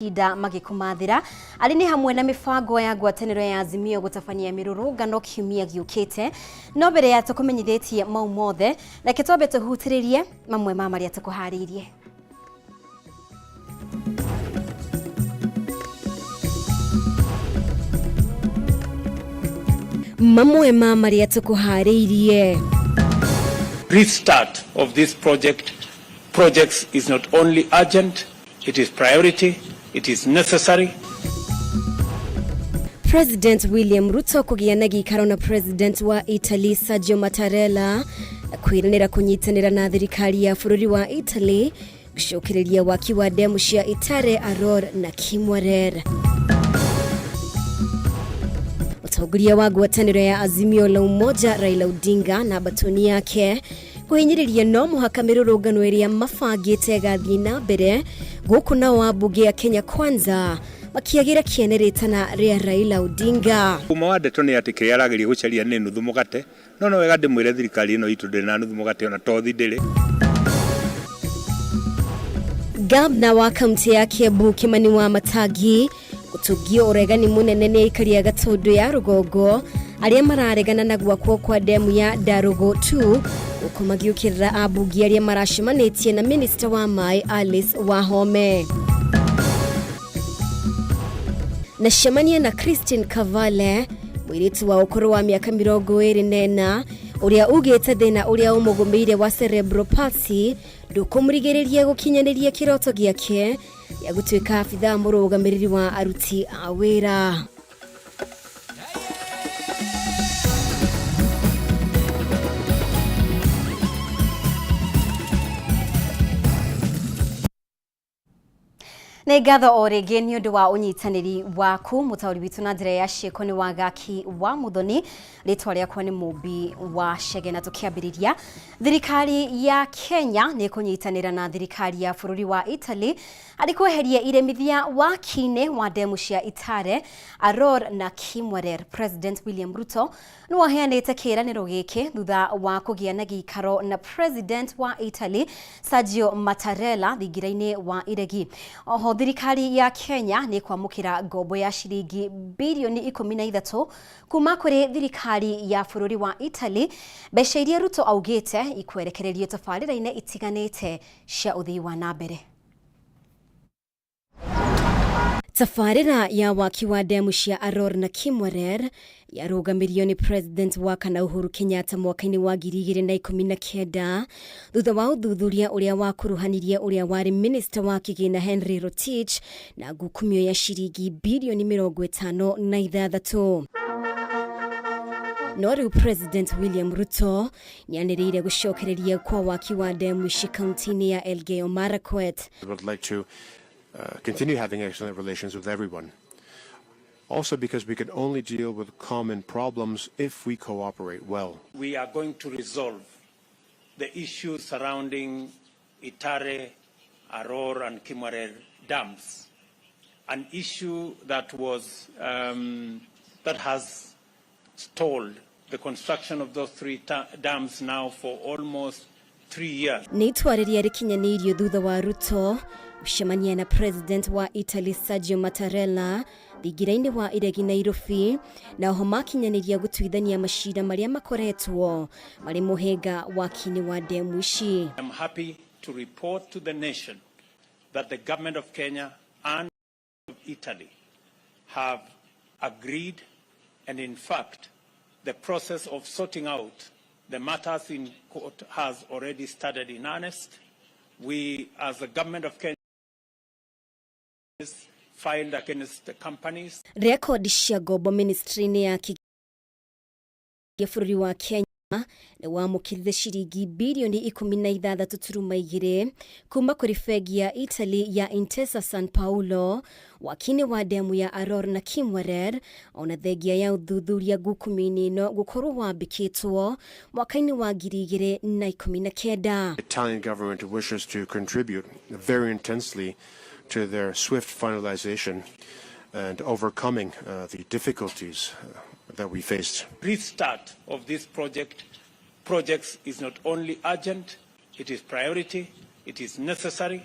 Mahinda magĩkũmathĩra arĩ nĩ hamwe na mĩbango ya ngwatanĩro ya Azimio gũtabania mĩrũrũngano kiumia gĩũkĩte. No mbere ya tũkũmenyithĩtie mau mothe, reke twambe tũhutĩrĩrie mamwe ma marĩa tũkũharĩirie. Mamwe ma marĩa tũkũharĩirie. Restart of this projects is not only urgent, it is priority, it is necessary. President William Ruto kũgĩa na gĩikaro na President wa Italy Sergio Mattarella kwĩranĩra kũnyitanĩra na thirikari ya bũrũri wa Italy gũcokereria waki wa demu cia Itare, Aror na Kimwarer. Mũtongoria wa ngwatanĩro ya Azimio la Umoja Raila Odinga na mbatoni yake kũhinyĩrĩria no mũhaka mĩrũrũngano ĩrĩa mabangĩte ĩgathiĩ na mbere gũkũ nao ambunge ya Kenya Kwanza makiagĩra kĩene rĩtana rĩa Raila Odinga. Uma wa ndeto nĩ atĩ kĩrĩa arageria gũcaria nĩ nuthu mũgate, no no wega ndĩmwĩre thirikari ĩno itũ ndĩrĩ na nuthu mũgate ona tothi ndĩrĩ. Gavana wa kaunti ya Kiambu Kimani wa Matangi gũtũngio ũregani mũnene nĩ aikari a Gatũndũ ya rũgongo arĩa mararegana na gwakwo kwa demu ya Ndarugu 2 gũkũ magĩũkĩrĩra ambunge arĩa maracemanĩtie na minista wa maĩ Alice Wahome. Na cemania na Christine Kavale mũirĩtu wa ũkũrũ wa mĩaka 24 ũrĩa ugĩte thĩna ũrĩa ũmũgũmĩire wa cerebral palsy ndũkũmũrigĩrĩria gũkinyanĩria kĩroto gĩake gĩa gũtuĩka abithaa mũrũgamĩrĩri wa aruti a wĩra. Nĩ ngatho o rĩngĩ nĩ ũndũ wa ũnyitanĩri waku. Mũtaũri witũ na njĩra ya ciĩko nĩ Wagaki wa Muthoni, rĩtwa rĩakwa nĩ Mũmbi wa Chege. Na tũkĩambĩrĩria, thirikari ya Kenya nĩ ĩkũnyitanĩra na thirikari ya bũrũri wa Italy harĩ kweheria iremithia waki-inĩ wa demu cia Itare, Aror na Kimwarer. President William Ruto nĩwe ũheanĩte kĩĩranĩro gĩkĩ thutha wa kũgĩa na gĩikaro na President wa Italy Sergio Mattarella thingira-inĩ wa iregi. Oho thirikari ya Kenya nĩ ĩkwamũkĩra ngombo ya ciringi birioni 13 kuma kũrĩ thirikari ya bũrũri wa Italy, mbeca iria Ruto augĩte ikwerekererio tabarĩra-inĩ itiganĩte cia ũthii wa na mbere. Tabarĩra ya waki wa demu cia Aror na Kimwarer yarũgamirio nĩ President wa kana Uhuru Kenyatta mwaka-inĩ wa 2019 thutha wa ũthuthuria ũrĩa wakuruhanirie ũrĩa warĩ Minister wa kĩgĩna Henry Rotich na ngukumio ya ciringi birioni 56. No rĩu President William Ruto nĩanĩrĩire gũcokereria kwa waki wa demu ici kaunti-inĩ ya Elgeyo Marakwet. We would like to continue having excellent relations with everyone. Also because we can only deal with common problems if we cooperate well. We are going to resolve the issues surrounding Itare, Aror and Kimwarer dams, an issue that that has stalled the construction of those three dams now for almost 3 years. Nĩ itua rĩrĩa rĩkinyanĩirio thutha wa Ruto gũcemania na President wa Italy Sergio Mattarella thingira-inĩ wa iregi Nairobi, na oho makinyanĩria gũtuithania macira marĩa makoretwo marĩ mũhĩnga waki-inĩ wa demu ici. I'm happy to report to the nation that the government of Kenya and of Italy have agreed, and in fact, the process of sorting out the matters in court has already started in earnest. We, as the government of Kenya, filed against the companies. Record cia ngombo ministry-inĩ ya bũrũri wa Kenya nĩ wamũkĩrire ciringi birioni 16.2 kuma kũrĩ bengi ya Italy ya Intesa San Paolo waki-inĩ wa demu ya Aror na Kimwarer, ona thengia ya ũthuthuria ngukumio-inĩ ĩno gũkorwo wambĩkĩtwo mwaka-inĩ wa 2019. The Italian government wishes to contribute very intensely to their swift finalization and overcoming the difficulties that we faced. Restart of this projects is not only urgent, it is priority, it is necessary,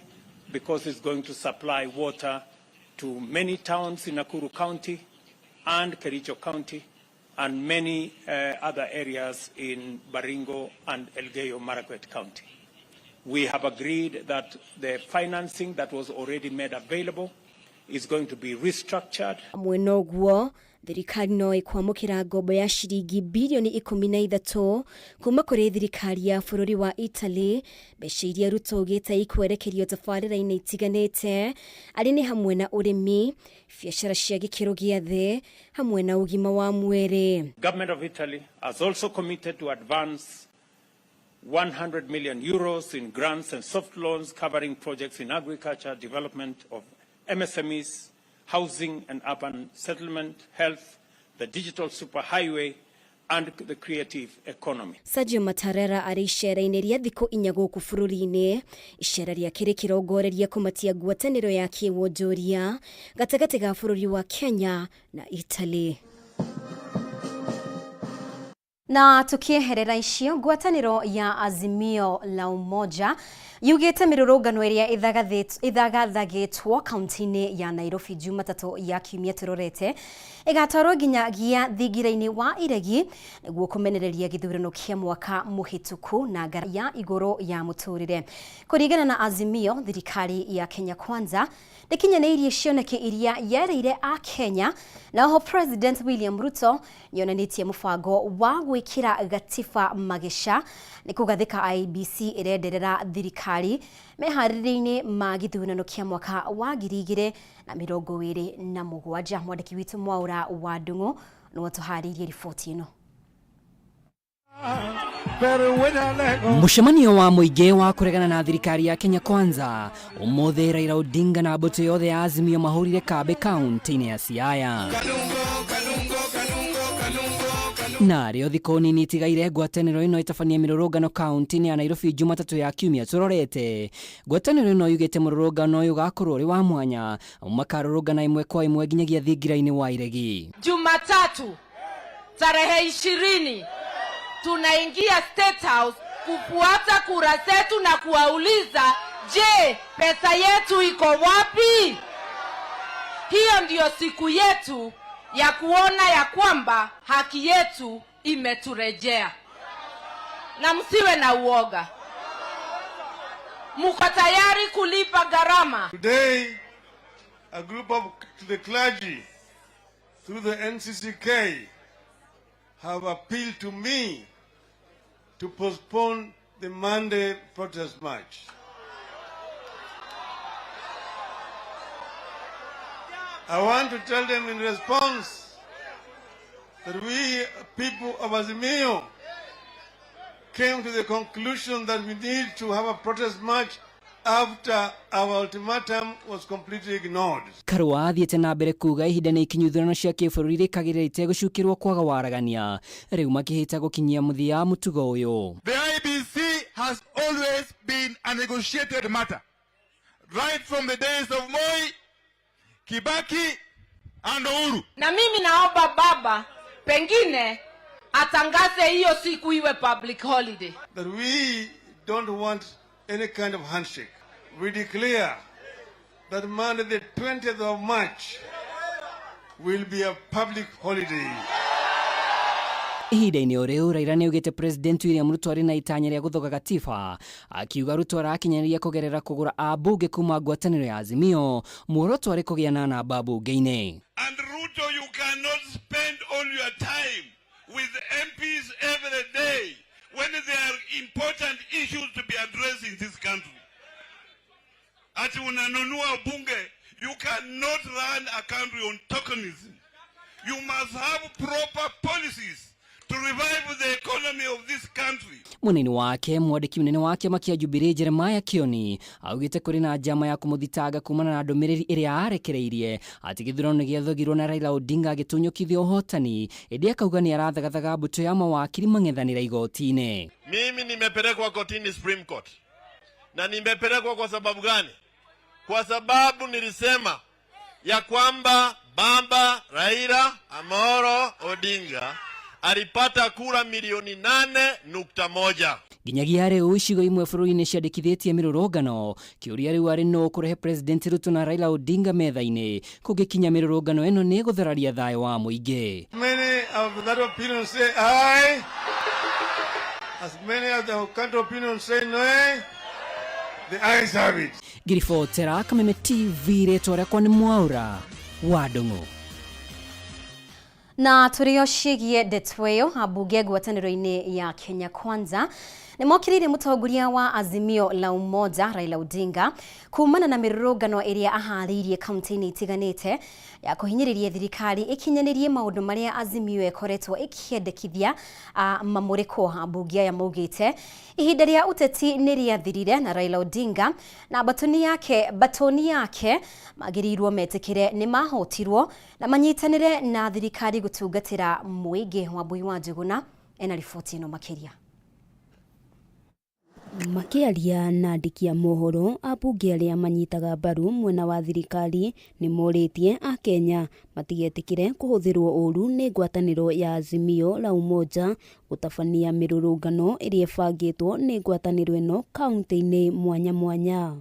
because it's going to supply water to many towns in Nakuru County and Kericho County and many other areas in Baringo and Elgeyo Marakwet County. We have agreed that the financing that was already made available is going to be restructured. Mwena ũguo thirikari no ĩkwamũkĩra ngombo ya ciringi bilioni 13 kuma kũrĩ thirikari ya bũrũri wa Italy, mbeca iria Ruto augĩte ikwerekerio tabarĩra-inĩ itiganĩte arĩ nĩ hamwe na ũrĩmi, biacara cia gĩkĩro gĩa thĩ hamwe na ũgima wa mwĩrĩ. Government of Italy has also committed to advance 100 million euros in grants and soft loans covering projects in agriculture, development of MSMEs, housing and urban settlement, health, the digital superhighway, and the creative economy. Sergio Mattarella arĩ icera-inĩ rĩa thikũ 4 gũkũ bũrũri-inĩ, icera rĩake rĩkĩrongoreria kũmatia ngwatanĩro ya kĩwonjoria gatagatĩ ga bũrũri wa Kenya na Italy. Na tukieherera icio, ngwatanĩro ya Azimio la Umoja yugĩte mĩrũrũngano ĩrĩa ĩthagathagĩtwo kaunti-inĩ ya Nairobi Jumatatũ ya kiumia tũrorete ĩgatwarwo nginyagia thingira-inĩ wa iregi nĩguo kũmenereria gĩthurano kĩa mwaka mũhĩtũku na ngara ya igũrũ ya mũtũrĩre. Kũringana na Azimio, thirikari ya Kenya Kwanza ndĩkinyanĩirie cioneki iria yerĩire a Kenya, na oho President William Ruto nĩonanĩtie mũbango wa gwĩkĩra gatiba mageca nĩ kũgathĩka IEBC ĩrenderera thirikari meharĩria-inĩ ma gĩthurano kĩa mwaka wa 2027. Mwandĩki witũ Mwaura wa Ndung'u nĩwe ũtũharĩirie riboti ĩno. Mũcemanio wa mũingĩ wa kũregana na thirikari ya Kenya Kwanza ũmũthĩ, Raila Odinga na mbũtũ yothe ya Azimio mahũrire kambĩ kaunti-inĩ ya Siaya. Na rĩo thikũ nini itigaire ngwatanĩro ĩno ĩtabanie mĩrũrũngano kaunti-inĩ ya Nairobi Jumatatũ ya kiumia tũrorete. Ngwatanĩro ĩno yugĩte mũrũrũngano ũyũ ũgakorwo ũrĩ wa mwanya, makarũrũngana ĩmwe kwa ĩmwe nginyagia thingira-inĩ wa iregi. Jumatatu tarehe 20 tunaingia State House kufuata kura zetu na kuwauliza, je, pesa yetu iko wapi? Hiyo ndiyo siku yetu ya kuona ya kwamba haki yetu imeturejea. Na msiwe na uoga, muko tayari kulipa gharama. Today, a group of the clergy through the NCCK have appealed to me to postpone the Monday protest march. I want to tell them in response that we people of Azimio came to the conclusion that we need to have a protest march after our ultimatum was completely ignored. Karua athiĩte na mbere kuga ihinda nĩ ikinyu ithurano cia kĩbũrũri rĩkagĩrĩra itegũcukĩrwo kwaga waragania, rĩu makĩhĩta gũkinyia mũthia mũtugo ũyũ. The IEBC has always been a negotiated matter, right from the days of Moi, Kibaki and Uhuru. Na mimi naomba baba pengine atangaze hiyo siku iwe public holiday. That we don't want any kind of handshake. We declare that Monday the 20th of March will be a public holiday. Ihinda-inĩ o rĩu, Raila nĩaugĩte President William Ruto arĩ na itanya rĩa gũthoga gatiba, akiuga Ruto arakinyanĩria kũgerera kũgũra ambunge kuma ngwatanĩro ya Azimio, muoroto arĩ kũgĩa na namba mbunge-inĩ. And Ruto, you cannot spend all your time with MPs every day when there are important issues to be addressed in this country. Ati unanunua bunge, you cannot run a country on tokenism. You must have proper policies to revive the economy of this country. Mwena-inĩ wake, mwandĩki mũnene wa kĩama kĩa Jubilee Jeremiah Kioni augĩte kũrĩ na njama ya kũmũthitanga kumana na ndũmĩrĩri ĩrĩa arekereirie atĩ gĩthurano nĩ gĩathogirwo na Raila Odinga agĩtunyũkithio ũhotani, ĩndĩ akauga nĩ arathagathaga mbũtũ ya mawakiri mang'ethanĩra igoti-inĩ. Mimi nimepelekwa kotini, Supreme Court, na nimepelekwa kwa sababu gani? Kwa sababu nilisema ya kwamba Baba Raila Amolo Odinga alipata kura milioni 8.1. Nginyagia rĩu icigo imwe bũrũri-inĩ ciandĩkithĩtie mĩrũrũngano. Kĩũria rĩu arĩ nũ kũrehe President Ruto na Raila Odinga metha-inĩ kũngĩkinya mĩrũrũngano ĩno nĩ gũthararia thayũ wa mũingĩ. Many of that opinion say aye. As many of the counter opinion say no. The ayes have it. Ngiribotera Kameme TV, rĩtwa rĩakwa nĩ Mwaura wa Ndung'u. Na tũrĩ o ciĩgiĩ ndeto ĩyo, ambunge ngwatanĩro-inĩ ya Kenya Kwanza nĩ mokĩrĩire mũtongoria wa Azimio la Umoja Raila Odinga kumana na mĩrũrũngano ĩrĩa aharĩirie kaunti-inĩ itiganĩte ya kũhinyĩrĩria thirikari ĩkinyanĩrie maũndũ marĩa Azimio ĩkoretwo ĩkĩendekithia mamũrĩkwo. Ambunge aya maugĩte ihinda rĩa ũteti nĩ rĩathirire na Raila Odinga na batoni yake magĩrĩirwo metĩkĩre nĩ mahotirwo na manyitanĩre na thirikari gũtungatĩra mũingĩ. Wambui wa Njũgũna ena riboti ĩno makĩria. Makĩaria na andĩki a mohoro, ambunge arĩa manyitaga mbaru mwena wa thirikari nĩ morĩtie akenya matigetĩkĩre kũhũthĩrwo ũru nĩ ngwatanĩro ya Azimio la Umoja gũtabania mĩrũrũngano ĩrĩa ĩbangĩtwo nĩ ngwatanĩro ĩno kaunti-inĩ mwanya mwanya.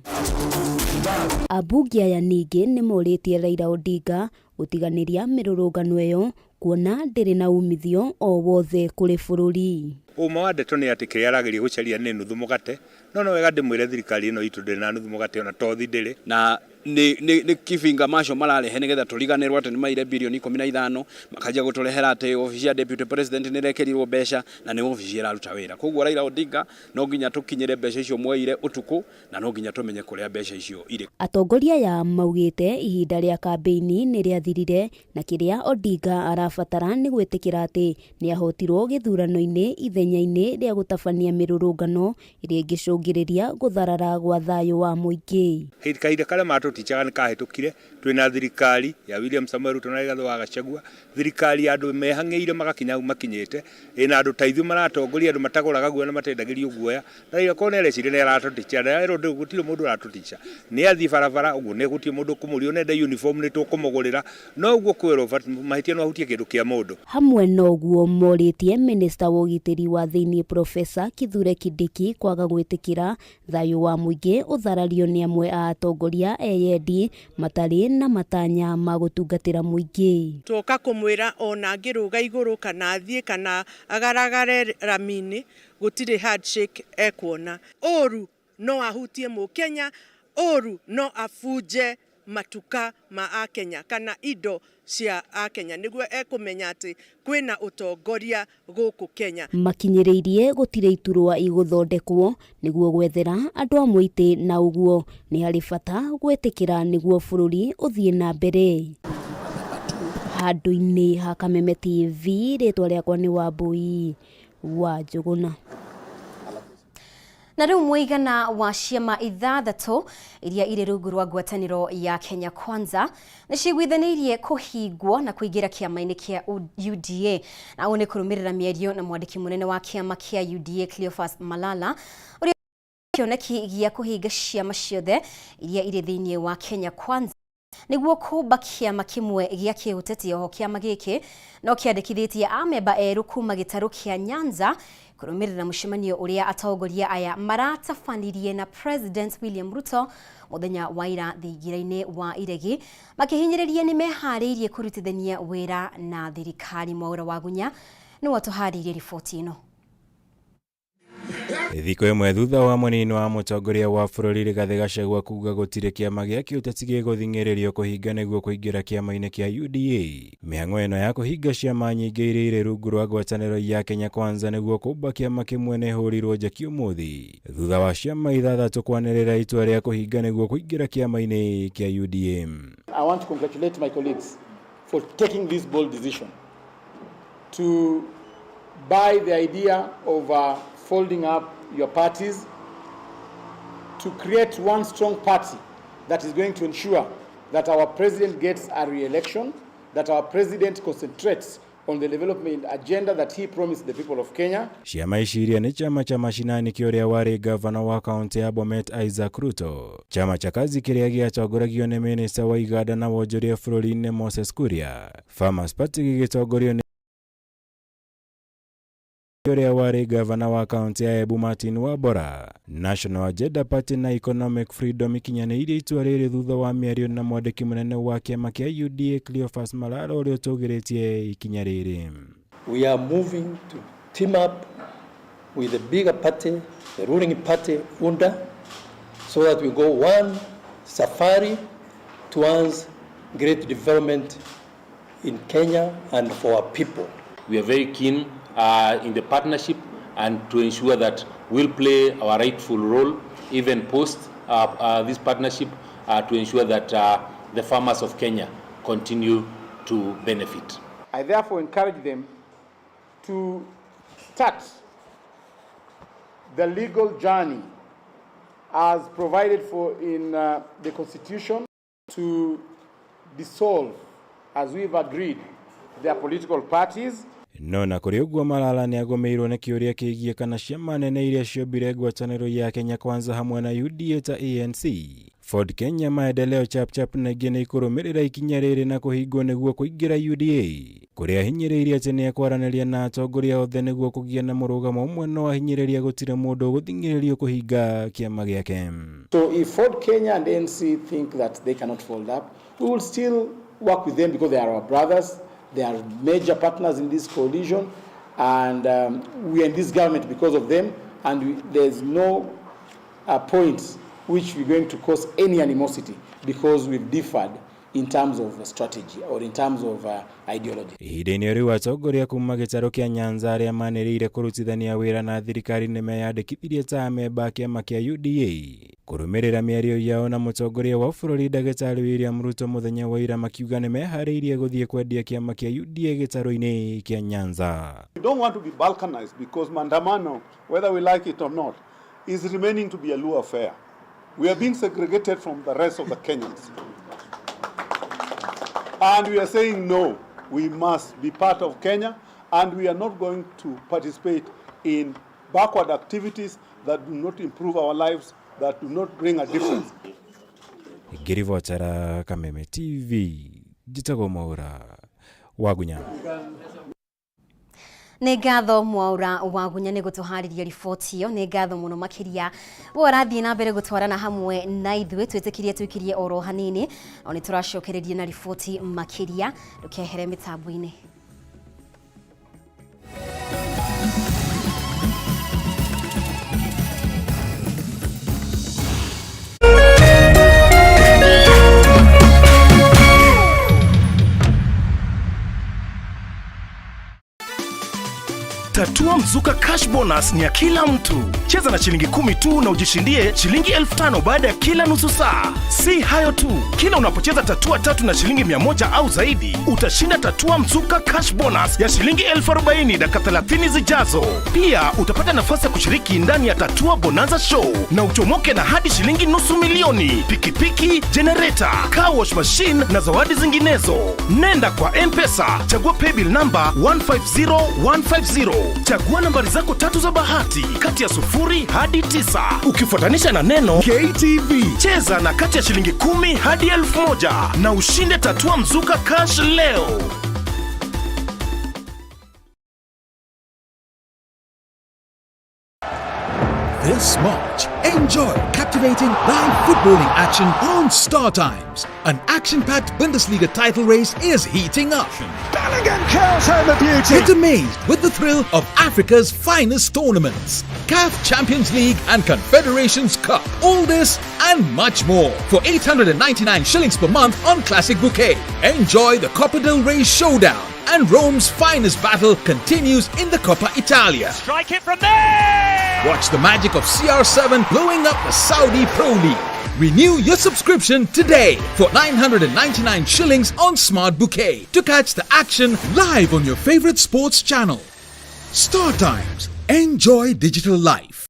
Ambunge aya ningĩ nĩ morĩtie Raila Odinga gũtiganĩria mĩrũrũngano ĩyo kuona ndĩrĩ na umithio o wothe kũrĩ bũrũri. Ũma wa ndeto nĩ atĩ kĩrĩa arageria gũcaria nĩ nuthu mũgate, no no wega ndĩmwĩre thirikari ĩno itũ ndĩrĩ na nuthu mũgate, ona tothi ndĩrĩ. Na nĩ kibinga macio mararehe nĩgetha tũriganĩrwo atĩ nĩ maire birioni 15, makanjia gũtũrehera atĩ obici ya deputy president nĩ ĩrekerirwo mbeca na nĩ obici ĩraruta wĩra. Koguo Raila Odinga, no nginya tũkinyĩre mbeca icio mwaire ũtukũ na no nginya tũmenye kũrĩa mbeca icio irĩ. Atongoria aya maugĩte ihinda rĩa kambĩini nĩ rĩathirire na kĩrĩa Odinga arabatara nĩ gwĩtĩkĩra atĩ nĩ ahotirwo gĩthurano-inĩ ithenya-inĩ rĩa gũtabania mĩrũrũngano ĩrĩa ĩngĩcũngĩrĩria gũtharara gwa thayũ wa mũingĩ. Kahinda karĩa matũticaga nĩ kahĩtũkire. Twĩna thirikari ya William Samoei Ruto na Rigathĩ wa Gachagua, thirikari ya andũ mehang'ĩire magakinya hau makinyĩte, ĩna andũ ta ithuĩ maratongoria, andũ matagũraga guoya na matendagĩrio guoya. Na Raila korwo nĩ areciria nĩ aratũtica, na erwo gũtirĩ mũndũ ũratũtica, nĩ athiĩ barabara ũguo nĩ gũtirĩ mũndũ ũkũmũria. Nenda uniform nĩ tũkũmũgũrĩra, no ũguo kwĩrwo mahĩtia no ahutie kĩndũ kĩa mũndũ. Hamwe na ũguo, morĩtie minista wa ũgitĩri wa thĩinĩ Profesa Kithure Kindiki kwaga gwĩtĩkĩra thayũ wa mũingĩ ũtharario nĩ amwe a atongoria eyendi matarĩ na matanya ma gũtungatĩra mũingĩ. Tuoka kũmwĩra ona angĩrũga igũrũ kana athiĩ kana agaragare rami-inĩ, gũtirĩ handshake ekuona. Ũru no ahutie mũkenya, ũru no abunje matuka ma akenya kana indo cia akenya, nĩguo ekũmenya atĩ kwĩna ũtongoria gũkũ Kenya. Makinyĩrĩirie gũtirĩ iturwa igũthondekwo nĩguo gwethera andũ a mũitĩ, na ũguo nĩ harĩ bata gwĩtĩkĩra nĩguo bũrũri ũthiĩ na mbere. Handũ-inĩ ha Kameme TV, rĩtwa rĩakwa nĩ Wambui wa Njũgũna. Na rĩu mũigana wa ciama 6 iria irĩ rungu rwa ngwatanĩro ya Kenya Kwanza nĩ ciguithanĩirie kũhingwo na kũingĩra kĩama-inĩ kĩa UDA, na ũũ nĩ kũrũmĩrĩra mĩario na mwandĩki mũnene wa kĩama kĩa UDA Cleophas Malala, ũrĩa kĩoneki gĩa kũhinga ciama ciothe iria irĩ thĩinĩ wa Kenya Kwanza nĩguo kũmba kĩama kĩmwe gĩa kĩũteti. Oho kĩama gĩkĩ no kĩandĩkithĩtie amemba erũ kuma gĩtarũ kĩa Nyanza kũrũmĩrĩra mũcemanio ũrĩa atongoria aya maratabanirie na President William Ruto mũthenya wa ira thingira-inĩ wa Iregi, makĩhinyĩrĩria nĩ meharĩirie kũrutithania wĩra na thirikari. Mwaũra wa Gunya nĩwe tũharĩirie riboti ĩno. Thikũ ĩmwe thutha wa mũnini wa mũtongoria wa bũrũri Rigathĩ Gachagua kuga gũtirĩ kĩama gĩa kĩũteti gĩgũthing'ĩrĩrio kũhinga nĩguo kũingĩra kĩama-inĩ kĩa UDA, mĩhang'o ĩno ya kũhinga ciama nyingĩ iria irĩ rungu rwa ngwatanĩro ya Kenya Kwanza nĩguo kũmba kĩama kĩmwe nĩ ĩhũrirwo njeki ũmũthĩ thutha wa ciama 6 kwanĩrĩra itua rĩa kũhinga nĩguo kũingĩra kĩama-inĩ kĩa UDA. I want to congratulate my colleagues for taking this bold decision to buy the idea of folding up your parties to create one strong party that is going to ensure that our president gets a re-election, that our president concentrates on the development agenda that he promised the people of Kenya. Ciama ici iria nĩ chama cha mashinani kĩa ũrĩa warĩ gavana wa kaunti ya Bomet Isaac Ruto, chama cha kazi kĩrĩa gĩatongoragio nĩ minista wa iganda na wonjoria bũrũri-inĩ Moses Kuria, Farmers Party gĩgĩtongorio nĩ Ũrĩa warĩ ngavana wa kaũntĩ ya Embu Martin Wambora. National Agenda Party na Economic Freedom ikinyanĩirie itua rĩrĩ thutha wa mĩario na mwandĩki mũnene wa kĩama kĩa UDA Cleophas Malala ũrĩa ũtũgĩrĩtie ikinya rĩrĩ. We are moving to team up with the bigger party, the ruling party, UNDA, so that we go one safari towards great development in Kenya and for our people. We are very keen in the partnership and to ensure that we'll play our rightful role even post this partnership to ensure that the farmers of Kenya continue to benefit. I therefore encourage them to start the legal journey as provided for in the Constitution to dissolve, as we've agreed, their political parties. No na kũrĩ ũguo Malala nĩ agũmĩirwo nĩ kĩũria kĩgiĩ kana ciama nene iria ciombire ngwatanĩro ya Kenya Kwanza hamwe na UDA ta ANC, Ford Kenya, Maendeleo Chapchap na ingĩ nĩ ikũrũmĩrĩra ikinya rĩrĩ na kũhingwo nĩguo kũingĩra UDA, kũrĩa ahinyĩrĩirie atĩ nĩ ekwaranĩria na atongoria othe nĩguo kũgĩa na mũrũgamo ũmwe no ahinyĩrĩria gũtirĩ mũndũ ũgũthing'ĩrĩrio kũhinga kĩama gĩake. So if Ford Kenya and ANC think that they cannot fold up, we will still work with them because they are our brothers, they are major partners in this coalition, and we are in this government because of them, and there's no point which we're going to cause any animosity because we've differed in terms of strategy or in terms of ideology. Ihinda-inĩ rĩu atongoria kuma gĩtarũ kĩa Nyanza arĩa manĩrĩire kũrutithania wĩra na thirikari nĩ meyandĩkithirie ta amemba a kĩama kĩa UDA kũrũmĩrĩra mĩario yao na mũtongoria wa bũrũri ndagĩtarĩ William Ruto mũthenya wa ira makiuga nĩ meharĩirie gũthiĩ kwendia kĩama kĩa UDA gĩtarũ-inĩ kĩa Nyanza. We don't want to be balkanized because Mandamano, whether we like it or not, is remaining to be a Luo affair. We are being segregated from the rest of the Kenyans. And we are saying no, we must be part of Kenya, and we are not going to participate in backward activities that do not improve our lives, that do not bring a difference. Ngĩribotera Kameme TV, njĩtagwo Mwaura Wagunya. Nĩ ngatho Mwaura Wagunya nĩ gũtũharĩria riboti ĩyo, nĩ ngatho mũno makĩria we ũrathiĩ na mbere gũtwarana hamwe na ithuĩ, twĩtĩkirie twĩkirie oro hanini o nĩ tũracokereria na riboti makĩria, ndũkehere mĩtambo-inĩ. Tatua Mzuka Cash Bonus ni ya kila mtu. Cheza na shilingi 10 tu na ujishindie shilingi 5,000 baada ya kila nusu saa. Si hayo tu, kila unapocheza tatua tatu na shilingi 100 au zaidi, utashinda Tatua Mzuka Cash Bonus ya shilingi 40,000 dakika 30 zijazo. Pia utapata nafasi ya kushiriki ndani ya Tatua Bonanza Show na uchomoke na hadi shilingi 500,000, pikipiki, generator, car wash machine na zawadi zinginezo. Nenda kwa M-Pesa, chagua paybill number 150150. Chagua nambari zako tatu za bahati kati ya 0 hadi 9 ukifuatanisha na neno KTV. Cheza na kati ya shilingi 10 hadi 1,000 na ushinde Tatua Mzuka Cash leo. This March, enjoy captivating live footballing action on Star Times. An action-packed Bundesliga title race is heating up. Bellingham curls home a beauty. Get amazed with the thrill of Africa's finest tournaments, CAF Champions League and Confederations Cup. All this and much more for 899 shillings per month on Classic Bouquet. Enjoy the Copa del Rey showdown, and Rome's finest battle continues in the Coppa Italia. Strike it from there! Watch the magic of CR7 blowing up the Saudi Pro League. Renew your subscription today for 999 shillings on Smart Bouquet to catch the action live on your favorite sports channel. Star Times. Enjoy digital life.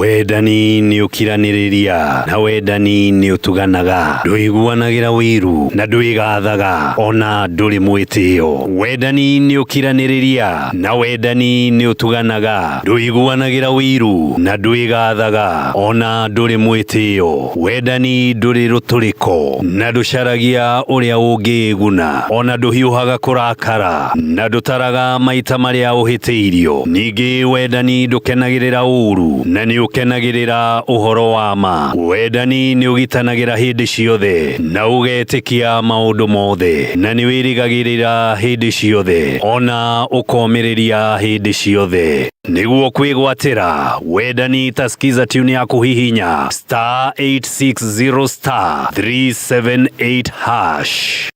Wendani nĩ ũkiranĩrĩria na wendani nĩ ũtuganaga, ndũiguanagĩra ũiru na ndwĩgathaga ona ndũrĩ mwĩtĩo. Wendani nĩ ũkiranĩrĩria na wendani nĩ ũtuganaga, ndũiguanagĩra ũiru na ndwĩgathaga ona ndũrĩ mwĩtĩo. Wendani ndũrĩ rũtũrĩko na ndũcaragia ũrĩa ũngĩĩguna ona ndũhiũhaga kũrakara na ndũtaraga maita marĩa ũhĩtĩirio. Ningĩ wendani ndũkenagĩrĩra ũũru na nĩ ũkenagĩrĩra ũhoro wa ma. Wendani nĩ ũgitanagĩra hĩndĩ ciothe na ũgetĩkia maũndũ mothe na nĩ wĩrĩgagĩrĩra hĩndĩ ciothe ona ũkomĩrĩria hĩndĩ ciothe. Nĩguo kwĩgwatĩra wendani ta skiza tune ya kũhihinya star 860 star 378 hash.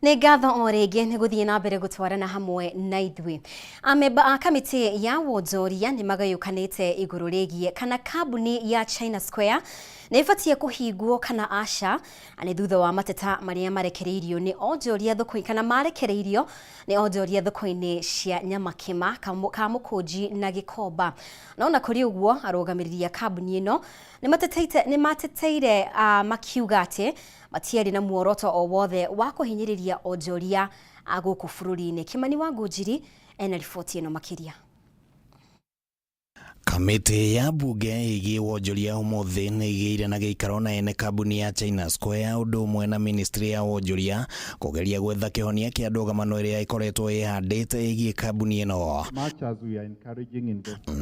Nĩ ngatho o rĩngĩ nĩ gũthiĩ na mbere gũtwarana hamwe na ithuĩ. Amemba a kamĩtĩ ya wonjoria nĩ magayũkanĩte igũrũ rĩgiĩ kana kambuni ya China Square nĩ ĩbatiĩ kũhingwo kana aca, nĩ thutha wa mateta marĩa marekereirio nĩ onjoria thoko kana marekereirio nĩ onjoria thoko-inĩ cia Nyamakĩma, Kamũkũnji na Gĩkomba. No ona kũrĩ ũguo arũgamĩrĩri a kambuni ĩno nĩ mateteire makiuga atĩ matiarĩ na muoroto o wothe wa kũhinyĩrĩria onjoria a gũkũ bũrũri-inĩ. Kimani wa Ngũnjiri ena riboti ĩno makĩria. Kamĩtĩ ya mbunge ĩgiĩ wonjoria ũmũthĩ nĩ ĩgĩire na gĩikaro na ene kambuni ya China Square ũndũ ũmwe na ministry ya wonjoria kũgeria gwetha kĩhonia kĩa ndũgamano ĩrĩa ĩkoretwo ĩhandĩte ĩgiĩ kambuni ĩno.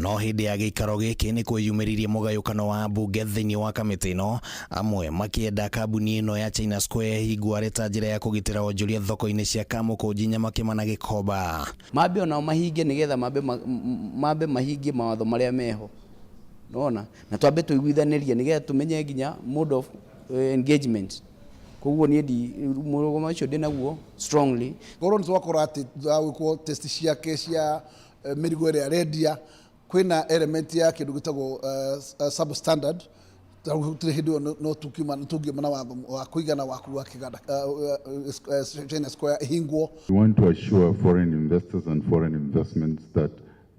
No hĩndĩ ya gĩikaro gĩkĩ nĩ kwĩyumĩririe mũgayũkano wa mbunge thĩinĩ wa kamĩtĩ ĩno, amwe makĩenda kambuni ĩno ya China Square ĩhingwo arĩ ta njĩra ya kũgitĩra wonjoria thoko-inĩ cia Kamũkũnji, Nyamakĩma na Gĩkomba. Mambe onao mahingie nigetha mambe mahingie mawatho maria meho, nona na twambe tuiguithanirie nigetha tumenye nginya mode of engagement. Koguo nie ndi murugomo ucio ndi naguo strongly. Korwo ni twakora ati gwikwo test ciake cia mirigo ĩrĩa arendia kwĩna element ya kĩndũ gĩtagwo substandard, gũtirĩ hĩndĩ ĩyo no tũngiuma na watho wa kũigana wa kuga kĩganda China Square ĩhingwo. We want to assure foreign investors and foreign investments that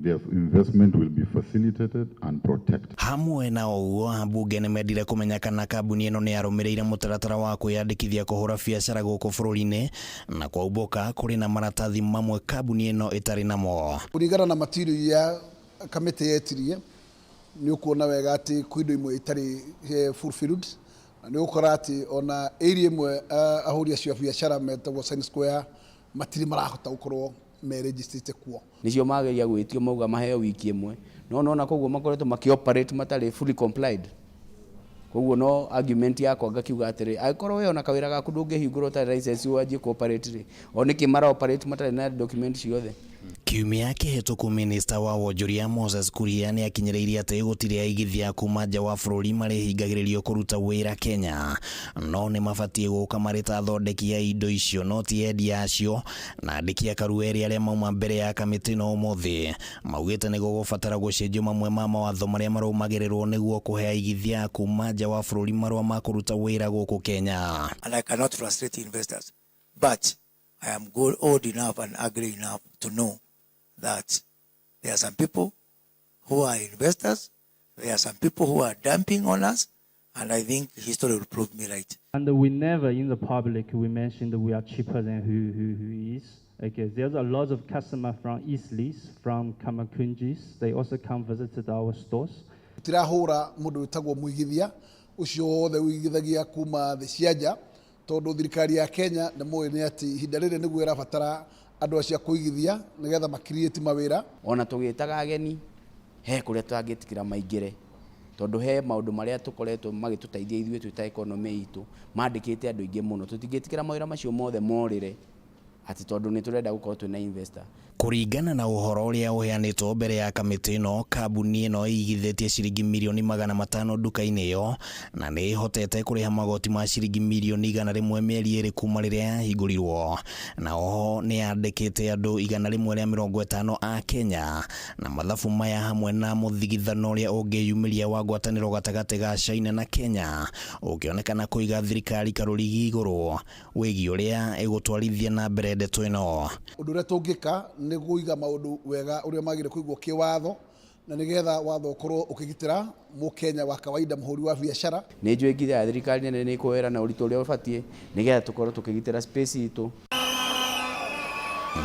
their investment will be facilitated and protected. Hamwe na ũguo, ambunge nĩ mendire kũmenya kana kambuni ĩno nĩ yarũmĩrĩire mũtaratara wa kwĩyandĩkithia kũhũra biacara gũkũ bũrũri-inĩ, na kwaumbũka kũrĩ na maratathi mamwe kambuni ĩno ĩtarĩ namo. Kũringana na material ya kamĩtĩ yetirie, nĩ ũkuona wega atĩ kwĩ indo imwe itarĩ fulfilled, na nĩ ũgũkora atĩ ona area ĩmwe ahũri acio a biacara metagwo China Square matirĩ marahota gũkorwo merejistĩte kuo. Nicio mageria gwĩtio mauga maheo wiki ĩmwe, no nona koguo makoretwo makĩoperate matarĩ fully complied. Koguo no argument yakwa ngakiuga atĩrĩ, angĩkorwo we ona kawĩra gaku ndũngĩhingũra ũtarĩ license wanjie kũoperate rĩ, o nĩkĩ mara operate matarĩ na document ciothe? Kiumia kĩhĩtũku minista wa wonjoria Moses Kuria nĩ akinyĩrĩirie atĩ gũtirĩ aigithia kuma nja wa bũrũri marĩhingagĩrĩrio kũruta wĩra Kenya, no nĩ mabatiĩ gũka marĩ ta athondeki a indo icio no ti endia acio. Na andĩki a Karueri arĩa mauma mbere ya kamĩtĩ ĩno ũmũthĩ maugĩte nĩ gũgũbatara gũcenjio mamwe ma mawatho marĩa marũmagĩrĩrwo nĩguo kũhe aigithia kuma nja wa bũrũri marũa ma kũruta wĩra gũkũ Kenya. And I cannot frustrate investors, but I am old enough and ugly enough to know that there are some people who are investors, there are some people who are dumping on us, and I think history will prove me right. And we never in the public we mentioned we are cheaper than who is. Okay, there's a lot of customers from Eastleigh, from Kamakunjis. They also come visit our stores. Tirahura mundu witagwo muigithia ucio wothe uigithagia kuma thĩ cia nja, tondu thirikari ya Kenya nĩ mũĩ nĩ atĩ ihinda rĩrĩ nĩguo ĩrabatara andũ acio a kũigithia nĩgetha makiriĩti mawĩra. Ona tũgĩtaga ageni he kũrĩa tũtangĩtĩkĩra maingĩre, tondũ he maũndũ marĩa tũkoretwo magĩtũteithia ithuĩ twĩ ta economy itũ mandĩkĩte andũ aingĩ mũno. Tũtingĩtĩkĩra mawĩra macio mothe morĩre Ati tondu ni turenda gukorwo twina investor. Kũringana na ũhoro ũrĩa ũheanĩtwo mbere ya kamĩtĩ ĩno, kambuni ĩno ĩigithĩtie ciringi mirioni 500 nduka-inĩ ĩyo na nĩ ĩhotete kũrĩha magoti ma ciringi mirioni 100 mĩeri 2 kuma rĩrĩa yahingũrirwo, na oho nĩ yandĩkĩte andũ 150 a Kenya. Na mathabu maya hamwe na mũthigithano ũrĩa ũngĩyumĩria wa ngwatanĩro gatagatĩ ga China na Kenya ũkĩonekana kũiga thirikari karũrigi igũrũ wĩgiĩ ũrĩa ĩgũtwarithia na mbere ndeto ĩno. Ũndũ ũrĩa tũngĩka nĩ kũiga maũndũ wega ũrĩa magĩrĩire kũigwo kĩwatho, na nĩgetha watho ũkorwo ũkĩgitĩra mũkenya wa kawaida, mũhũri wa biacara. Nĩ njũĩ ngitha ya thirikari nene nĩ ĩkuoera na ũritũ ũrĩa ũbatiĩ nĩgetha tũkorwo tũkĩgitĩra space itũ.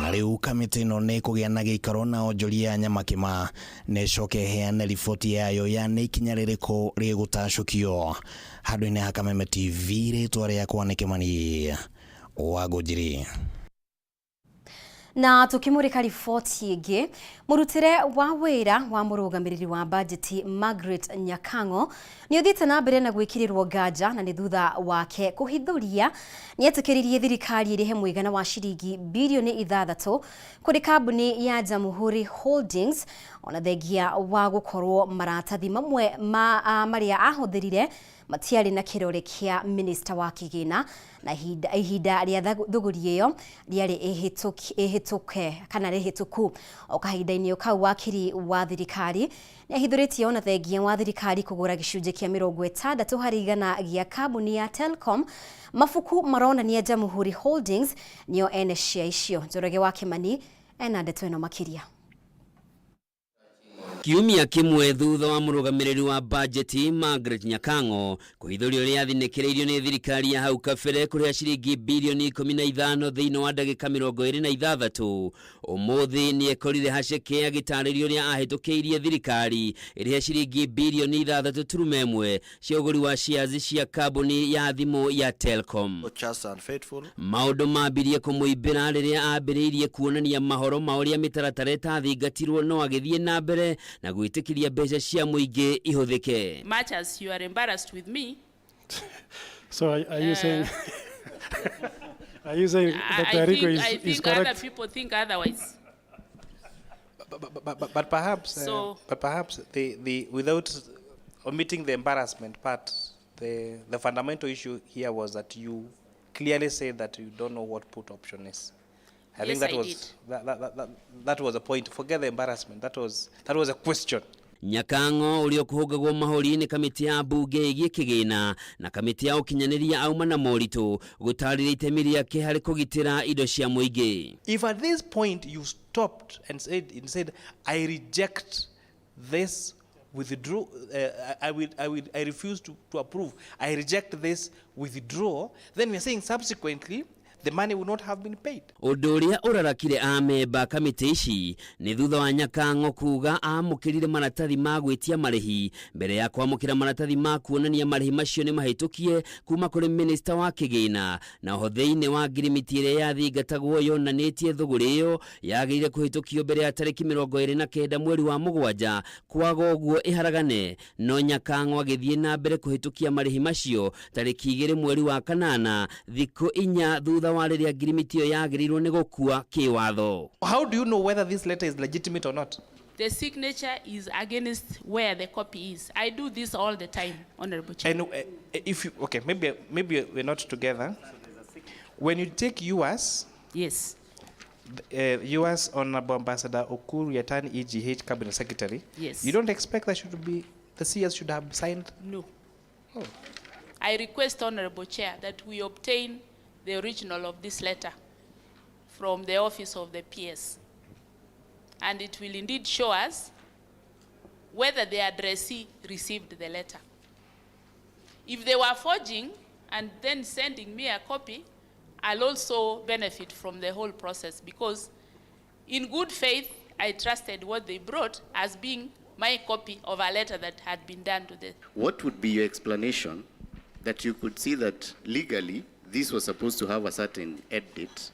Na rĩu kamĩtĩ ĩno nĩ ĩkũgĩa na gĩikaro na onjoria ya Nyamakĩma na ĩcoke ĩheane riboti yayo ya nĩ ikinya rĩrĩkũ rĩgũtacũkio. Handũ-inĩ ha Kameme TV, rĩtwa rĩakwa nĩ Kĩmani wa Ngũnjiri. Na tukimurika riboti ĩngĩ, mũrutĩre wa wĩra wa mũrũgamĩrĩri wa bajeti Margaret Nyakang'o nĩ ũthiĩte na mbere na gwĩkĩrĩrwo nganja, na nĩ thutha wake kũhithũria nĩ etĩkĩririe thirikari ĩrĩhe mũigana wa ciringi birioni 6 kũrĩ kambuni ya Jamhuri Holdings, ona thengia wa gũkorwo maratathi mamwe ma marĩa ahũthĩrire matiarĩ na kĩrore kĩa minista wa kĩgĩna, na ihinda rĩa thũgũri ĩyo rĩarĩ ĩhĩtũke kana rĩhĩtũku. O kahinda-inĩ kau, wakiri wa thirikari nĩ ahithũrĩtie ona thengia wa thirikari kũgũra gĩcunjĩ kĩa 60% gĩa kambuni ya Telcom, mabuku maronania Jamhuri Holdings nĩo ene share icio. Njoroge wa Kĩmani ena ndeto ĩno makĩria. Kiumia kĩmwe thutha wa mũrũgamĩrĩri wa bajeti Margaret Nyakang'o kũhithũria ũrĩa athinĩkĩrĩirio nĩ thirikari ya hau kabere kũrĩha ciringi birioni 15 thĩinĩ wa ndagĩka 26, ũmũthĩ nĩ ekorire haceke agĩtarĩria ũrĩa ahĩtũkĩirie thirikari ĩrĩhe ciringi birioni 6.1 cia ũgũri wa shares cia kambuni ya thimũ ya Telcom. Maũndũ mambirie kũmũimbĩra rĩrĩa ambĩrĩirie kuonania mahoro ma ũrĩa mĩtaratara ĩtathingatirwo, no agĩthiĩ na mbere na gwĩtĩkĩria mbeca cia mũingĩ ihũthĩke. Much as you are embarrassed with me. So are you saying are you saying Dr. Rico is, I think is correct? Other people think otherwise. But perhaps so, but perhaps the without omitting the embarrassment part, the fundamental issue here was that you clearly said that you don't know what put option is. I yes, think that I was did. That was a point. Forget the embarrassment. That was a question. Nyakang'o ũrĩa ũkũhũngagwo mahũri nĩ kamĩtĩ ya mbunge ĩgiĩ kĩgĩna na kamĩtĩ ya ũkinyanĩria auma na moritũ gũtarĩria itemi rĩake harĩ kũgitĩra indo cia mũingĩ. If at this point you stopped and said I reject this withdraw, I refuse to approve, I reject this withdrawal, then we are saying subsequently the money would not have been paid. Ũndũ ũrĩa ũrarakire amemba kamĩtĩ ici nĩ thutha wa Nyakang'o kuga amũkĩrire maratathi ma gwĩtia marĩhi mbere ya kwamũkĩra maratathi ma kuonania marĩhi macio nĩ mahĩtũkie kuma kũrĩ minista wa kĩgĩna, na oho thĩinĩ wa ngirimiti ĩrĩa yathingatagwo yonanĩtie thũgũrĩ ĩyo yagĩrĩire kũhĩtũkio mbere ya tarĩki 29 mweri wa 7, kwaga ũguo ĩharagane. No Nyakang'o agĩthiĩ na mbere kũhĩtũkia marĩhi macio tarĩki 2 mweri wa 8, thikũ 4 thutha wa rĩrĩa ngirimiti ĩyo yagĩrĩirwo nĩ gũkua kĩwatho. How do you know whether this letter is legitimate or not? The signature is against where the copy is. I do this all the time, Honorable Chair. And if you, okay, maybe we're not together. When you take yours, yes, yours, Honorable Ambassador Ukur Yatani, EGH Cabinet Secretary. Yes. You don't expect that should be the CS should have signed? No. Oh. I request, Honorable Chair, that we obtain the original of this letter from the office of the PS. And it will indeed show us whether the addressee received the letter. If they were forging and then sending me a copy, I'll also benefit from the whole process, because in good faith, I trusted what they brought as being my copy of a letter that had been done to the... What would be your explanation that you could see that legally this was supposed to have a certain edit,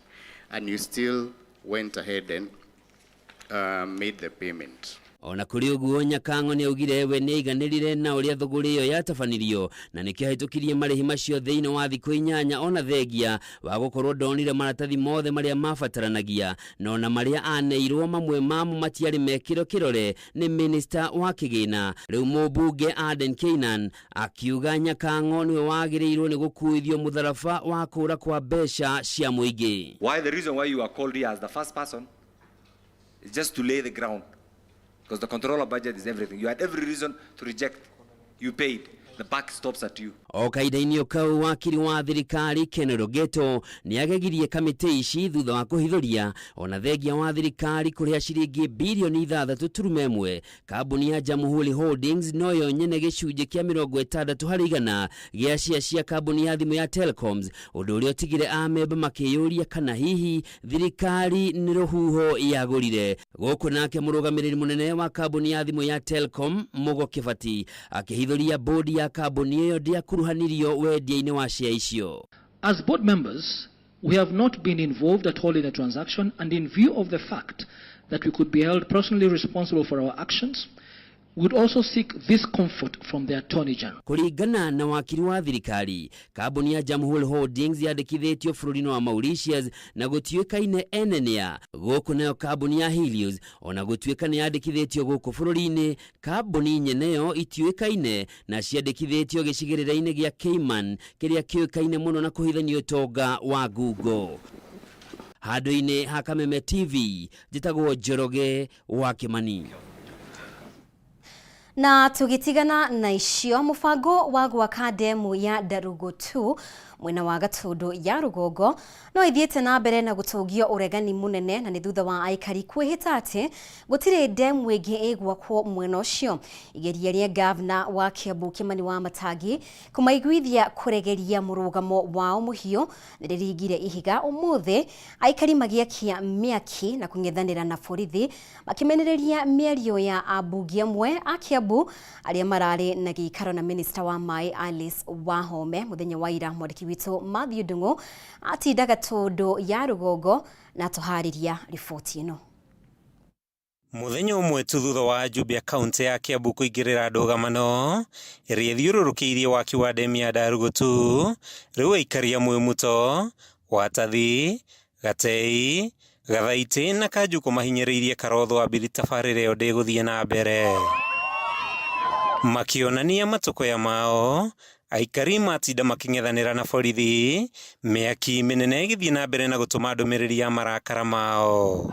and you still went ahead and made the payment? Ona kũrĩ ũguo Nyakang'o nĩaugire we nĩaiganĩrire na ũrĩa thũgũrĩ ĩyo yatabanĩrio na nĩkĩo ahĩtũkirie marĩhi macio thĩinĩ wa thikũ 8 ona thengia wa gũkorwo ndonire maratathi mothe marĩa mabataranagia na ona marĩa aneirwo mamwe mamo matiarĩ mekĩro kĩrore nĩ minista wa kĩgĩna. Rĩu mũmbunge Aden Keynan akiuga Nyakang'o nĩwe wagĩrĩirwo nĩ gũkuithio mũtharaba wa kũra kwa mbeca cia mũingĩ. Why the reason why you are called here as the first person is just to lay the ground, because the control of budget is everything. You had every reason to reject. You paid. The buck stops at you. O kahinda-inĩ kau wakiri wa thirikari Ken Rogeto nĩagegirie kamĩtĩ ici thutha wa kũhithũria ona thengia wa thirikari kũrĩha ciringi bilioni 6.1 kambuni ya Jamhuri Holdings noyo nyene gĩcunjĩ kĩa 60% gĩa cia cia kambuni ya thimũ ya Telcoms, ũndũ ũrĩa ũtigire amemba makĩyũria kana hihi thirikari nĩ rũhuho yagũrire. Gũkũ nake mũrũgamĩrĩri mũnene wa kambuni ya thimũ ya Telcom Mugo Kibati akĩhithũria bodi ya kambuni ĩyo ndĩakuruhanirio wendia-inĩ wa share icio. As board members, we have not been involved at all in the transaction, and in view of the fact that we could be held personally responsible for our actions, we would also seek this comfort from the Attorney General. Kũringana na wakiri wa thirikari, kambuni ya Jamhuri Holdings yandĩkithĩtio bũrũri-inĩ wa Mauritius na gũtuĩkaine ene nĩa. Gũkũ nayo kambuni ya Helios ona gũtuĩka nĩ yandĩkithĩtio gũkũ bũrũri-inĩ, kambuni nyeneyo itiũĩkaine na ciandĩkithĩtio gĩcigĩrĩra-inĩ gĩa Cayman kĩrĩa kĩũĩkaine mũno na kũhithania ũtonga wa ngungo. Handũ-inĩ ha Kameme TV, njĩtagwo Njoroge wa Kĩmani. Na tugitigana na icio, mubango wa gwaka demu ya Ndarugu 2 mwena wa Gatundu ya rũgongo no ithiĩte na mbere na gũtũngio ũregani mũnene, na nĩ thutha wa aikari kwĩhĩta atĩ gũtirĩ demu ĩngĩ ĩgwakwo mwena ũcio. Igeria rĩa gavana wa Kiambu Kimani wa Matangi kũmaiguithia kũregeria mũrũgamo wao mũhiũ nĩrĩringire ihiga ũmũthĩ, aikari magĩakia mĩaki na kũng'ethanĩra na borithi makĩmenereria mĩario ya ambunge amwe a Kiambu arĩa mararĩ na gĩikaro na minista wa maĩ Alice Wahome. Mũthenya wa ira mwandĩki witũ Matthew Ndung'u atinda Gatundu ya rũgongo na tũharĩria riboti ĩno. Mũthenya ũmwe tu thutha wa ajumbe a kaunti ya Kiambu kũingĩrĩra ndũgamano ĩrĩa ĩthiũrũrũkĩirie waki wa demu ya Ndarugu 2, rĩu aikari a Mwĩmuto, Watathi, Gatei, Gathaitĩ na Kanjũkũ mahinyĩrĩirie Karotho ambiri tabarĩra ĩyo ndĩgũthiĩ na mbere. Makĩonania matũkũya mao, aikari matinda makĩng'ethanĩra na borithi, mĩaki mĩnene ĩgĩthiĩ na mbere na gũtũma ndũmĩrĩri ya marakara mao.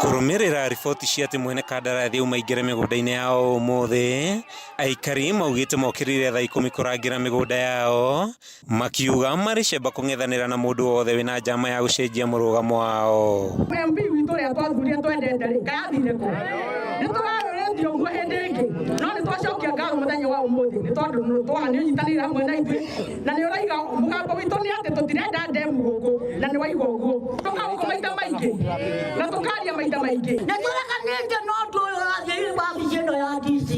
Kũrũmĩrĩra riboti cia atĩ mwene kandarathi auma aingĩre mĩgũnda-inĩ yao ũmũthĩ, aikari maugĩte mokĩrire thaa 10 kũrangĩra mĩgũnda yao, makiuga marĩ cemba kũng'ethanĩra na mũndũ wothe wĩna njama ya gũcenjia mũrũgamo wao. MP witũ ũrĩa twathurire twendete rĩ, kaĩ athire kũ? Nĩ tũrarũrĩtio ũguo hĩndĩ ĩngĩ, no nĩ twacokia ngatho mũthenya wa ũmũthĩ nĩ tondũ nĩ ũnyitanĩire hamwe na ithuĩ, na nĩ ũraiga mũgambo witũ nĩ atĩ tũtirenda ndemu gũkũ, na nĩ waiga ũguo. Tũkaũka maita maingĩ na tũkaria maita maingĩ. Na tũreganĩte na ũndũ ũyũ ũrathiĩ wabici ĩno ya DC,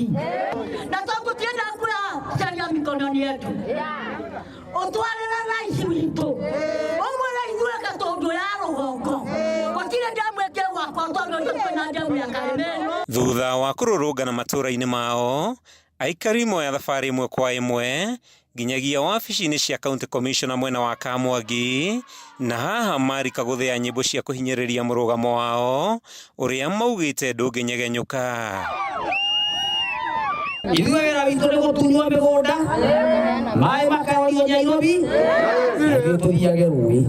na tũgũtienda kuya mikono-inĩ yetu ũtwarĩre rais witũ ũmwĩre ithuĩ Gatundu ya rũgongo gũtirĩ ndemu ĩngĩ ĩgwakwo tondũ ithuĩ twĩna ndemu ya Karĩmĩno. Thutha wa kũrũrũngana matũũra-inĩ mao, aikari moya thabarĩ ĩmwe kwa ĩmwe nginyagia wabici-inĩ cia county commissioner mwena wa Kamwangi, na haha marika gũthĩa nyĩmbo cia kũhinyĩrĩria mũrũgamo wao ũrĩa maugĩte ndũngĩnyegenyũka. Ithuĩ wĩra witũ nĩ gũtunywo mĩgũnda, maĩ makarorio Nairobi, na ithuĩ tũthiage rũĩ.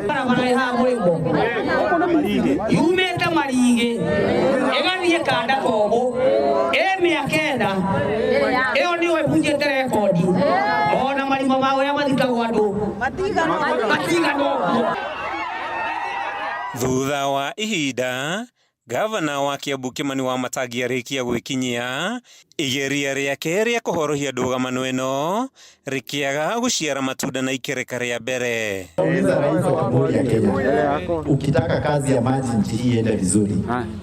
Barabara ĩ haha mũrĩmo yumĩte Marigĩ ĩgathiĩ Kanda Komũ ĩ mĩaka 9, ĩyo nĩyo ĩbunjĩte rekondi ona marima ma ũrĩa mathikagwo andũ matigana ũguo. Thutha wa ihinda, gavana wa Kiambu Kimani wa Matangi arĩkia gwĩkinyia igeria rĩake rĩa kũhorohia ndũgamano ĩno rĩkĩaga gũciara matunda na ikereka rĩa mbere. Uliza rais wa Jamhuri ya Kenya, ukitaka kazi ya maji nchi hii iende vizuri,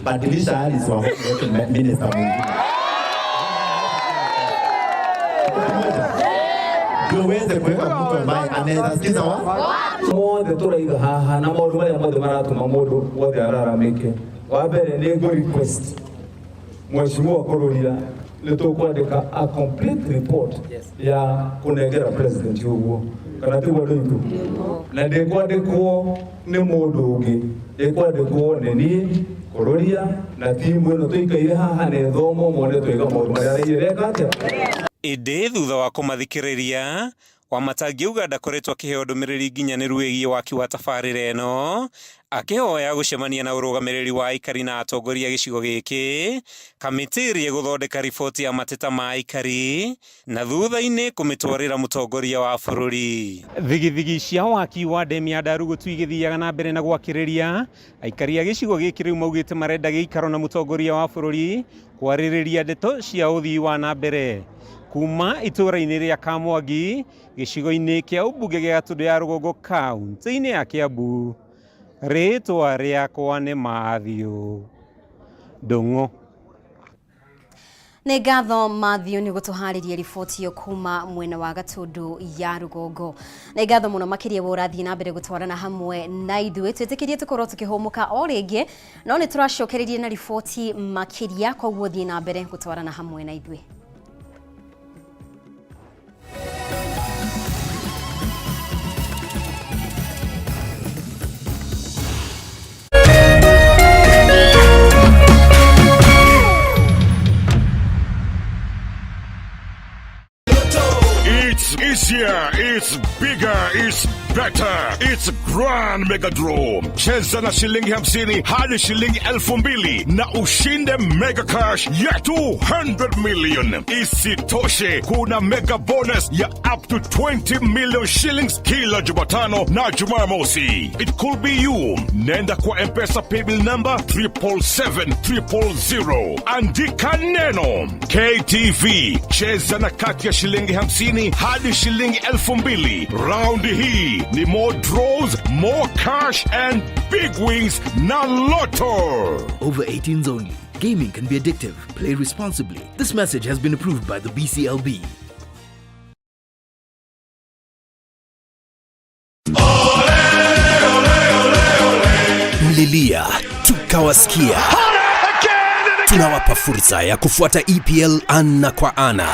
badilisha Alice Wahome uweke minister mwingine. Ndio uweze kuweka mtu ambaye anaweza sikiza watu mothe turaiga haha na maundu maria mothe maratuma mundu wothe araramike. Wa mbere ni ngũ request mheshimiwa Kururia nĩ tũkwandĩka a complete report ya kũnengera president ũguo kana tiguo andũ aitũ, na ndĩkwandĩkwo nĩ mũndũ ũngĩ, ĩkwandĩkwo nĩ niĩ Kururia na timu ĩno tũikaire haha na ĩthomwo mone twĩka maũndũ marĩa ĩreka atĩa. Ĩndĩ thutha wa kũmathikĩrĩria, Wamatangi auga ndakoretwo akĩheo ndũmĩrĩri nginyanĩru ĩgiĩ waki wa tabarĩra ĩno, akĩhoya gũcemania na ũrũgamĩrĩri wa aikari na atongoria a gĩcigo gĩkĩ, kamĩtĩ ĩrĩa ĩgũthondeka riboti ya mateta ma aikari na thutha-inĩ kũmĩtwarĩra mũtongoria wa bũrũri. Thigithigi cia waki wa ndemu ya Ndarugutu igĩthiaga na mbere na gwakĩrĩria, aikari a gĩcigo gĩkĩ rĩu maugĩte marenda gĩikaro na mũtongoria wa bũrũri kwarĩrĩria ndeto cia ũthii wa na mbere. Kuma itũũra-inĩ rĩa Kamwangi gĩcigo-inĩ kĩa ũmbunge gĩa Gatundu ya Rũgongo kaunti-inĩ ya Kiambu, rĩtwa rĩakwa nĩ Matthew Ndung'u. Nĩ ngatho Matthew nĩ gũtũharĩria riboti ĩyo kuma mwena wa Gatundu ya Rũgongo. Nĩ ngatho mũno makĩria we ũrathiĩ na mbere gũtwarana hamwe na ithuĩ. Twĩtĩkĩrie tũkorwo tũkĩhũmũka o rĩngĩ, no nĩ tũracokereria na riboti makĩria, koguo thiĩ na mbere gũtwarana hamwe na ithuĩ. It's easier, it's bigger, it's better, it's Grand Mega Draw. Cheza na shilingi 50 hadi shilingi 2,000 na ushinde mega cash ya 200 million. Isitoshe, kuna mega bonus ya up to 20 million shillings kila Jumatano na Jumamosi. It could be you. Nenda kwa M-Pesa paybill number 777 000. Andika neno KTV. Cheza na kati ya shilingi 50 hadi shilingi 2,000. Raundi hii ni more draws, more cash and big wins na Lotto. Over 18s only. Gaming can be addictive. Play responsibly. This message has been approved by the BCLB. Mlilia tukawasikia. Tunawapa fursa ya kufuata EPL ana kwa ana.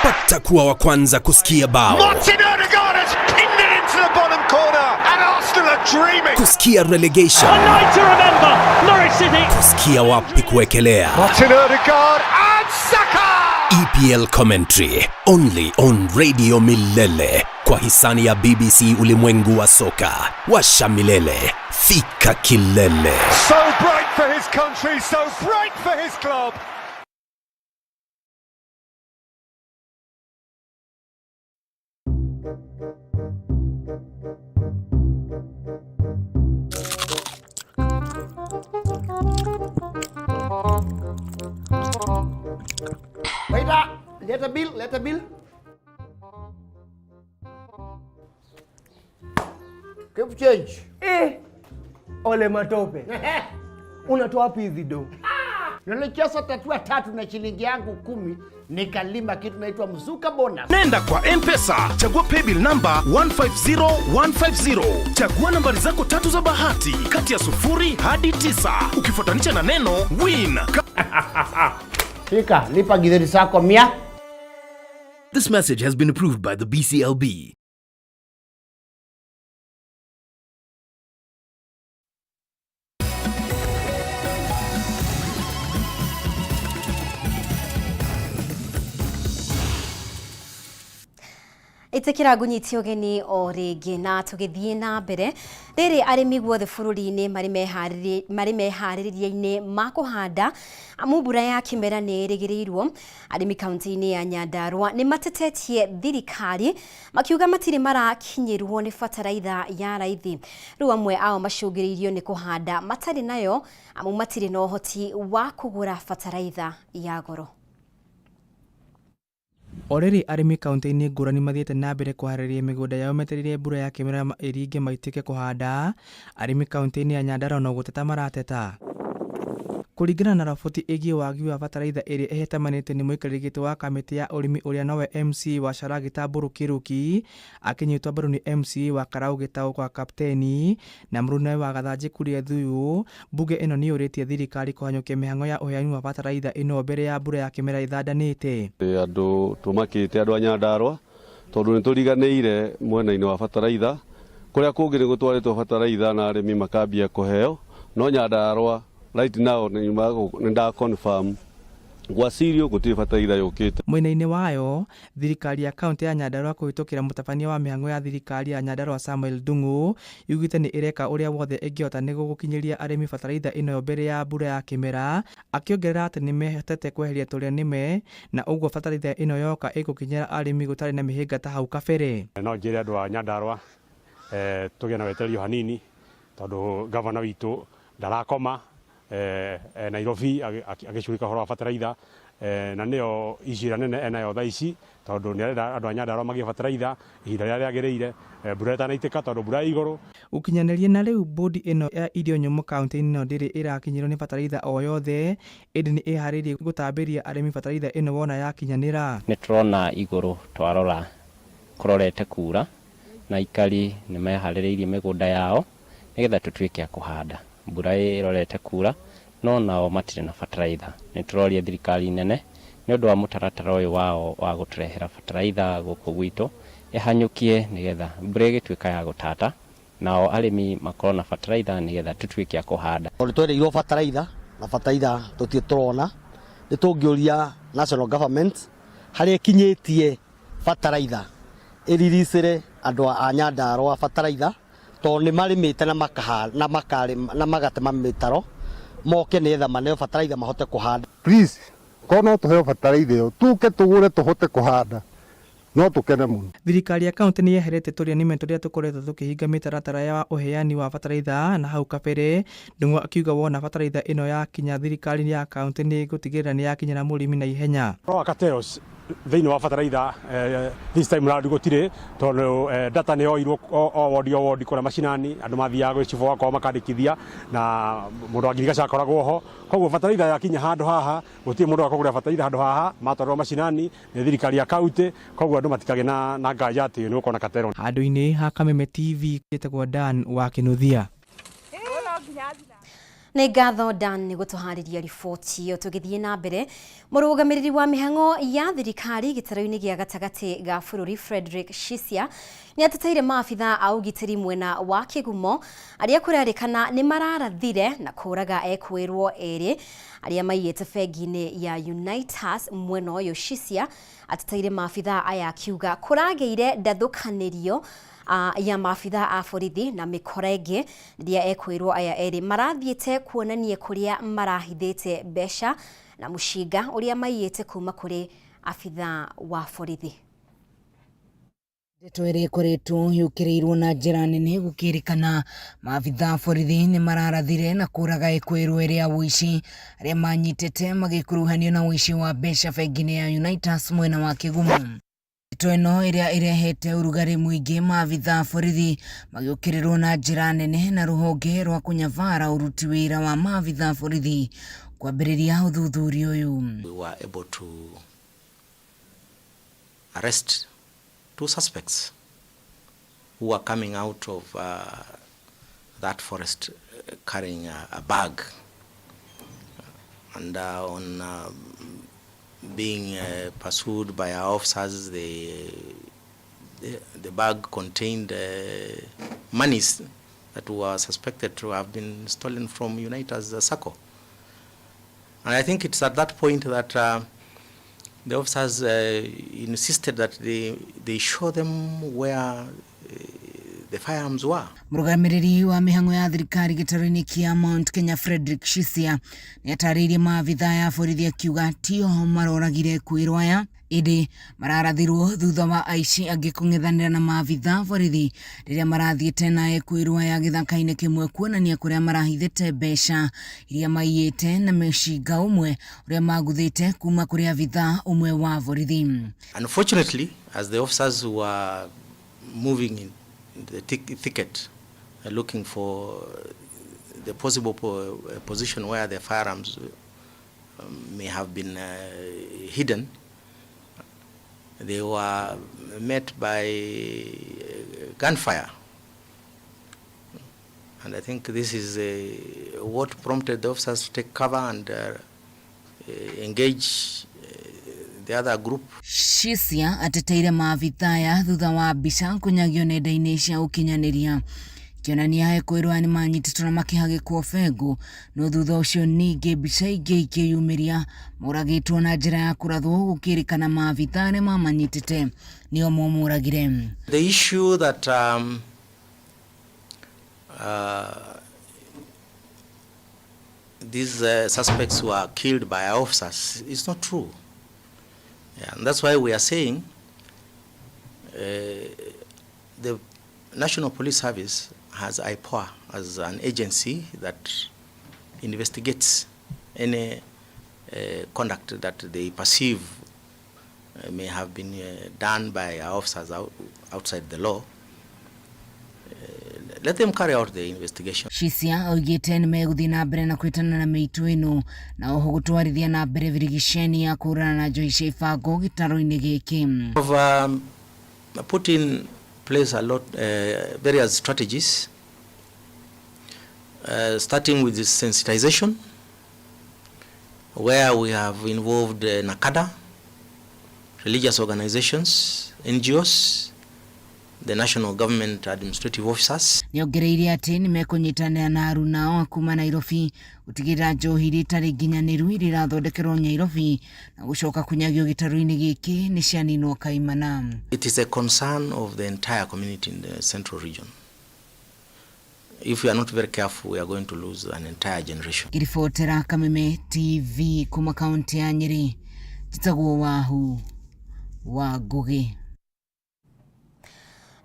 Pata kuwa wa kwanza kusikia bao, Martin Odegaard has pinned it into the bottom corner, and Arsenal are dreaming. Kusikia relegation, A night to remember, Norwich City. Kusikia wapi kuwekelea. Martin Odegaard and Saka. EPL commentary only on Radio Milele kwa hisani ya BBC Ulimwengu wa Soka. Washa milele, fika kilele. So bright for his country, so bright for his club. Waiter, leta bill, leta bill. Keep change. Eh, Ole Matope. Unatoa wapi hizi do? Nilicheza tatua tatu na shilingi yangu 10 nikalima kitu naitwa mzuka bonus. Nenda kwa M-Pesa, chagua paybill number 150150. Chagua nambari zako tatu za bahati kati ya 0 hadi 9 ukifuatanisha na neno win. Fika, lipa githeri zako 100. This message has been approved by the BCLB. Ĩtĩkĩra ngũnyitie ũgeni o rĩngĩ na tũgĩthiĩ na mbere. Rĩrĩ arĩmi guothe bũrũri-inĩ marĩ meharĩrĩria-inĩ ma kũhanda amu mbura ya kĩmera nĩ ĩrĩgĩrĩirwo. Arĩmi kaunti-inĩ ya Nyandarua nĩ matetetie thirikari makiuga matirĩ marakinyĩrwo nĩ bataraitha ya raithi. Rĩu amwe ao macũngĩrĩirio nĩ kũhanda matarĩ nayo amu matirĩ na ũhoti wa kũgũra bataraitha ya goro. O rĩrĩ arĩmi kaunti-inĩ ngũrani mathiĩte na mbere kũharĩria mĩgũnda yao metereire mbura ya kĩmera ĩringe maitĩke kũhanda, arĩmi kaunti-inĩ ya Nyandarua no gũteta marateta. Kũringana na roboti ĩgiĩ wagi wa bataraitha ĩrĩa ĩhĩtamanĩtio nĩ mũikarĩri gĩtĩ wa kamĩtĩ ya ũrĩmi ũrĩa nowe MCA wa Sharagita Mbũrũ Kĩrũki, akĩnyitwo mbaru nĩ MCA wa Karau Gĩtaũ gwa Kapteni na mũrunawe wa Gathanjĩ Kuria Thuyu, mbunge ĩno nĩyũrĩtie thirikari kũhanyũkia mĩhang'o ya ũheani wa bataraitha ĩno mbere ya mbura ya kĩmera ĩthandanĩte. Andũ tũmakĩte andũ a Nyandarua tondũ nĩ tũriganĩire mwena-inĩ wa bataraitha kũrĩa kũngĩ nĩ gũtwarĩtwo bataraitha na arĩmi makambia kũheo no Nyandarua right now nĩ nda confirm gwa Sirio gũtirĩ bataraitha yũkĩte. Mwena-inĩ wayo, thirikari ya kaũntĩ ya Nyandarua kũhĩtũkĩra mũtabania wa mĩhang'o ya thirikari ya Nyandarua Samuel Ndung'u yugĩte nĩ ĩreka ũrĩa wothe ĩngĩhota nĩguo gũkinyĩria arĩmi bataraitha ĩno mbere ya mbura ya kĩmera, akĩongerera atĩ nĩ mehotete kweheria tũrĩa nĩme na ũguo bataraitha ĩno yoka ĩgũkinyĩra arĩmi gũtarĩ na mĩhĩnga ta hau kabere. No njĩre andũ a Nyandarua tũgĩe na wetereri o hanini tondũ gavana witũ ndarakoma Nairobi agĩcurĩka ũhoro wa bataraitha na nĩyo issue ĩrĩa nene enayo thaa ici tondũ nĩ arenda andũ a Nyandarua magĩe bataraitha ihinda rĩrĩa rĩagĩrĩire mbura ĩtanaitĩka tondũ mbura ĩ igũrũ. Gũkinyanĩria na rĩu bodi ĩno ya irio nyũmũ kaũntĩ-inĩ ĩno ndĩrĩ ĩrakinyĩrwo nĩ bataraitha o yothe ĩndĩ nĩ ĩharĩirie gũtambĩria arĩmi bataraitha ĩno wona yakinyanĩra. Nĩ tũrona igũrũ twarora kũrorete kura na aikari nĩ meharĩrĩirie mĩgũnda yao nĩgetha tũtuĩke a kũhanda. Mbura ĩrorete kura no nao matirĩ na bataraitha. Nĩ tũroria thirikari nene nĩ ũndũ wa mũtaratara ũyũ wao wa gũtũrehera bataraitha gũkũ gwitũ ĩhanyũkie nĩgetha mbura ĩgĩtuĩka ya gũtata nao arĩmi makorwo na bataraitha nĩgetha tũtuĩke a kũhanda. Tondũ twereirwo bataraitha na bataraitha tũtirĩ tũrona, nĩ tũngĩũria national government harĩa ĩkinyĩtie bataraitha ĩriricĩre andũ a Nyandarua bataraitha tondũ nĩ marĩmĩte na makahanda na magatema mĩtaro moke nĩgetha maneo bataraitha mahote kũhanda. Please, korwo no tũheo bataraitha ĩyo tũke tũgũre tũhote kũhanda no tũkene mũno. Thirikari ya kaũntĩ nĩ yeheretie tũrĩa nĩme tũrĩa tũkoretwo tũkĩhinga mĩtaratara ya ũheani wa bataraitha na hau kabere. Ndung'u akiuga wona bataraitha ĩno yakinya thirikari ya kaũntĩ nĩ ĩgũtigĩrĩra nĩ yakinyĩra mũrĩmi na ihenya. Ũhoro wa cartels thĩinĩ wa bataraitha this time round gũtirĩ tondũ data nĩ yoirwo o wodi o wodi kũrĩa macinani andũ mathiaga gwĩ cibũ agakorwo makandĩkithia na mũndũ wa ngirigaca akoragwo ho koguo bataraitha yakinya handũ haha gũtirĩ mũndũ wakũgũra bataraitha handũ haha matwarwo macinani nĩ thirikari ya kaũntĩ koguo andũ matikagĩe na nganja atĩ nĩ gũkorwo na cartel. Handũ-inĩ ha Kameme TV ĩtagwo Dan wa Kĩnuthia. Nĩ ngatho Dan nĩ gũtũharĩria riboti ĩyo. Tũgĩthiĩ na mbere, mũrũgamĩrĩri wa mĩhang'o ya thirikari gĩtarũ-inĩ gĩa gatagatĩ ga bũrũri Frederick Shisia nĩ ateteire maabitha a ũgitĩri mwena wa Kĩgumo arĩa kũrerĩkana nĩ mararathire na kũraga ekwĩrwo erĩ arĩa maiyĩte bengi-inĩ ya Unitas mwena ũyũ. Shisia ateteire maabitha aya akiuga kũragĩire ndathũkanĩrio ya maabitha a borithi na mĩkora ĩngĩ rĩrĩa ekwĩrwo aya erĩ marathiĩte kuonania kũrĩa marahithĩte mbeca na mũcinga ũrĩa maiyĩte kuma kũrĩ abitha wa borithi. Ndeto ĩrĩa ĩkoretwo yũkĩrĩirwo na njĩra nene gũkĩrĩkana maabitha a borithi nĩ mararathire na kũraga ekwĩrwo ĩrĩa ũici arĩa manyitĩte magĩkuruhanio na ũici wa mbeca bengi-inĩ ya Unitas mwena wa Kĩgumo. Ndeto ĩno ĩrĩa ĩrehete ũrugarĩ mũingĩ maabitha a borithi magĩũkĩrĩrwo na njĩra nene na rũhonge rwa kũnyabara ũruti wĩra wa maabitha a borithi kwambĩrĩria ũthuthuria ũyũ. We were able to arrest two suspects who are coming out of that forest carrying a bag, and on being pursued by our officers, the bag contained monies that were suspected to have been stolen from Unitas Sacco. And I think it's at that point that the officers insisted that they show them where the firearms were. Mũrũgamĩrĩri wa mĩhang'o ya thirikari gĩtarũ-inĩ kĩa Mount Kenya Frederick Shisia nĩ atarĩirie maabitha ya borithi akiuga tio maroragire kwĩrwo aya ĩndĩ mararathirwo thutha wa aici angĩ kũng'ethanĩra na maabitha borithi rĩrĩa marathiĩte naye kwĩrwo aya gĩthaka-inĩ kĩmwe kuonania kũrĩa marahithĩte mbeca iria maiyĩte na mũcinga ũmwe ũrĩa maguthĩte kuma kũrĩ abitha ũmwe wa borithi. Unfortunately, as the officers were moving in the thicket looking for the possible position where the firearms may have been hidden, they were met by gunfire. And I think this is what prompted the officers to take cover and engage the other group. Shisia ateteire maabitha aya thutha wa mbica kũnyagio nenda-inĩ cia ũkinyanĩria kĩonania ekwĩrwo aya nĩmanyitĩtwo na makĩhagĩkwo bengo no thutha ũcio ningĩ mbica ingĩ ikĩyumĩria moragĩtwo na njĩra ya kũrathwo gũkĩrĩkana maabitha arĩa mamanyitĩte nĩo momũragire. The issue that these suspects were killed by our officers is not true. Yeah, and that's why we are saying the National Police Service has IPOA as an agency that investigates any conduct that they perceive may have been done by our officers outside the law. Let them carry out the investigation. Shisia oigĩte nĩmegũthiĩ na mbere na kwĩtana na mĩitũ ĩno na oho gũtwarithia na mbere birigiceni ya kũhũrana na njohi cia ibango gĩtarũ-inĩ gĩkĩ. We've put in place a lot various strategies, starting with the sensitization, where we have involved NACADA, religious organizations, NGOs, the national government administrative officers. Nĩongereire atĩ nĩmekũnyitanĩra na aruna ao kuma Nairobi gũtigĩrĩra njohi iria itarĩ nginyanĩru iria irathondekerwo Nairobi na gũcoka kũnyagio gĩtarũ-inĩ gĩkĩ nĩcianinwo kaimana. It is a concern of the entire community in the central region. If we are not very careful, we are going to lose an entire generation. Ngĩribotera Kameme TV kuma kaunti ya Nyeri, njĩtagwo Wahu wa Ngugi.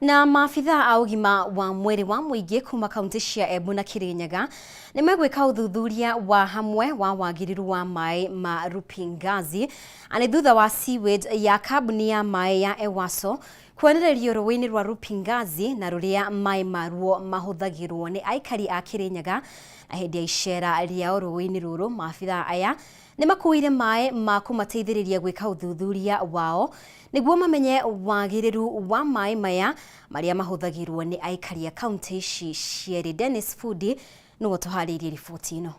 Na maabitha a ũgima wa mwĩrĩ wa mũingĩ kuma kaunti cia Embu na Kirinyaga nĩmegwĩka ũthuthuria wa hamwe wa wagĩrĩru wa maĩ ma Rupingazi nĩ thutha wa sewage ya kambuni ya maĩ ya Ewaso kwenererio rũĩ-inĩ rwa Rupingazi na rũrĩa maĩ maruo mahũthagĩrwo nĩ aikari a Kirinyaga. Na hĩndĩ ya icera rĩao rũĩ-inĩ rũrũ, maabitha aya nĩmakuire maĩ ma kũmateithĩrĩria gwĩka ũthuthuria wao nĩguo mamenye wagĩrĩru wa maĩ maya marĩa mahũthagĩrwo nĩ aikari a kaunti ici cierĩ. Dennis Fudi nĩwe ũtũharĩirie riboti ĩno.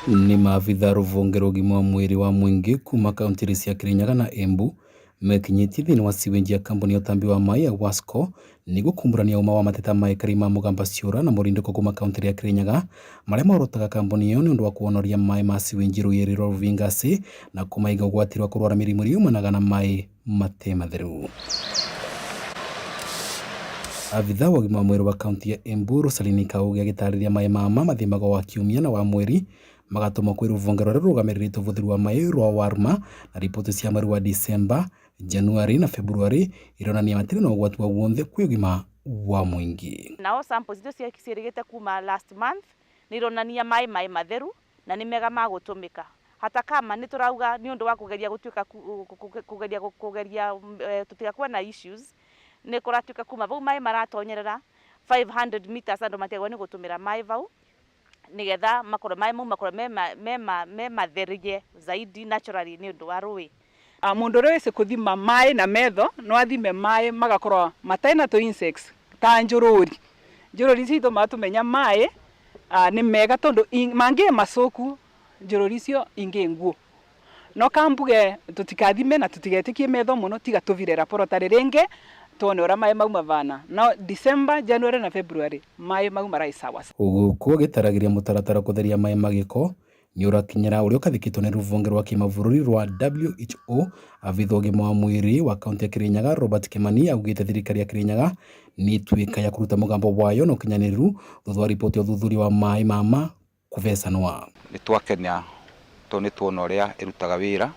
Nĩ maabitha rũvonge rwa ũgima wa mwĩrĩ wa mũingĩ kuma kaunti cia Kirinyaga na Embu mekinyĩtie thĩinĩ wa siwenji ya kambuni ya ũtambi wa maĩ ya Wasco nĩguo kumbũrania ũma wa mateta ma aikari ma Mũgamba Ciũra na Mũrindũko kuma kaunti ya Kirinyaga marĩa maorotaga kambuni ĩyo nĩ ũndũ wa kuonoria maĩ ma siwenji rũĩ rwa Ruvingasi na kũmaiga ũgwati wa kũrwara mĩrimũ ĩrĩa yumanaga na maĩ mate matheru. Abitha wa ũgima wa mwĩrĩ wa kaunti ya Embu Rosalini Kauge agĩtarĩria maĩ mama mathimagwo wa kiumia na wa mweri magatũmwo kwĩ rũvonge rũrĩa rũrũgamĩrĩrĩte ũbũthĩri wa maĩ rwa Warma na riboti cia mweri wa Disemba, Januari na Februari ironania matirĩ na ũgwati wa wonthe kwĩ ũgima wa mũingĩ. Nao samples icio ciĩrĩgĩte kuma last month nĩ ironania maĩ matheru na nĩ mega ma gũtũmĩka. Hata kama nĩ tũrauga nĩ ũndũ wa kũgeria gũtuĩka kũgeria tũtigakorwo na issues nĩ kũratuĩka kuma vau maĩ maratonyerera 500 meters andũ matiagĩrĩirwo nĩ gũtũmĩra maĩ vau nigetha makorwo maĩ mau makorwo me matherie zaidi naturally nĩ ũndũ wa rũĩ. Mundu uria wisi kuthima mai na metho no athime mai magakorwo mataina tu insects ta njururi. Njururi icio itumaga tumenya mai ni mega tondu mangi macuku njururi icio ingi nguo. No kambuge tutikathime na tutigetikie metho muno tiga tuvire laboratory ringi tuone uria mai mau mavana. No December, January na February mai mau marai sawa. Guku agĩtaragĩria mũtaratara kũtheria mai magĩko nĩ ũrakinyĩra ũrĩa ũkathĩkĩtwo nĩ rũvonge rwa kĩmabũrũri rwa WHO. Abitha ũgima wa mwĩrĩ wa kaunti ya Kirinyaga Robert Kimani augĩte thirikari ya Kirinyaga nĩ ĩtuĩka ya kũruta mũgambo wayo na ũkinyanĩru thutha wa riboti ya ũthuthuria wa maĩ mama kũvecanwa. Nĩ twakenia tondũ nĩ tuona ũrĩa ĩrutaga wĩra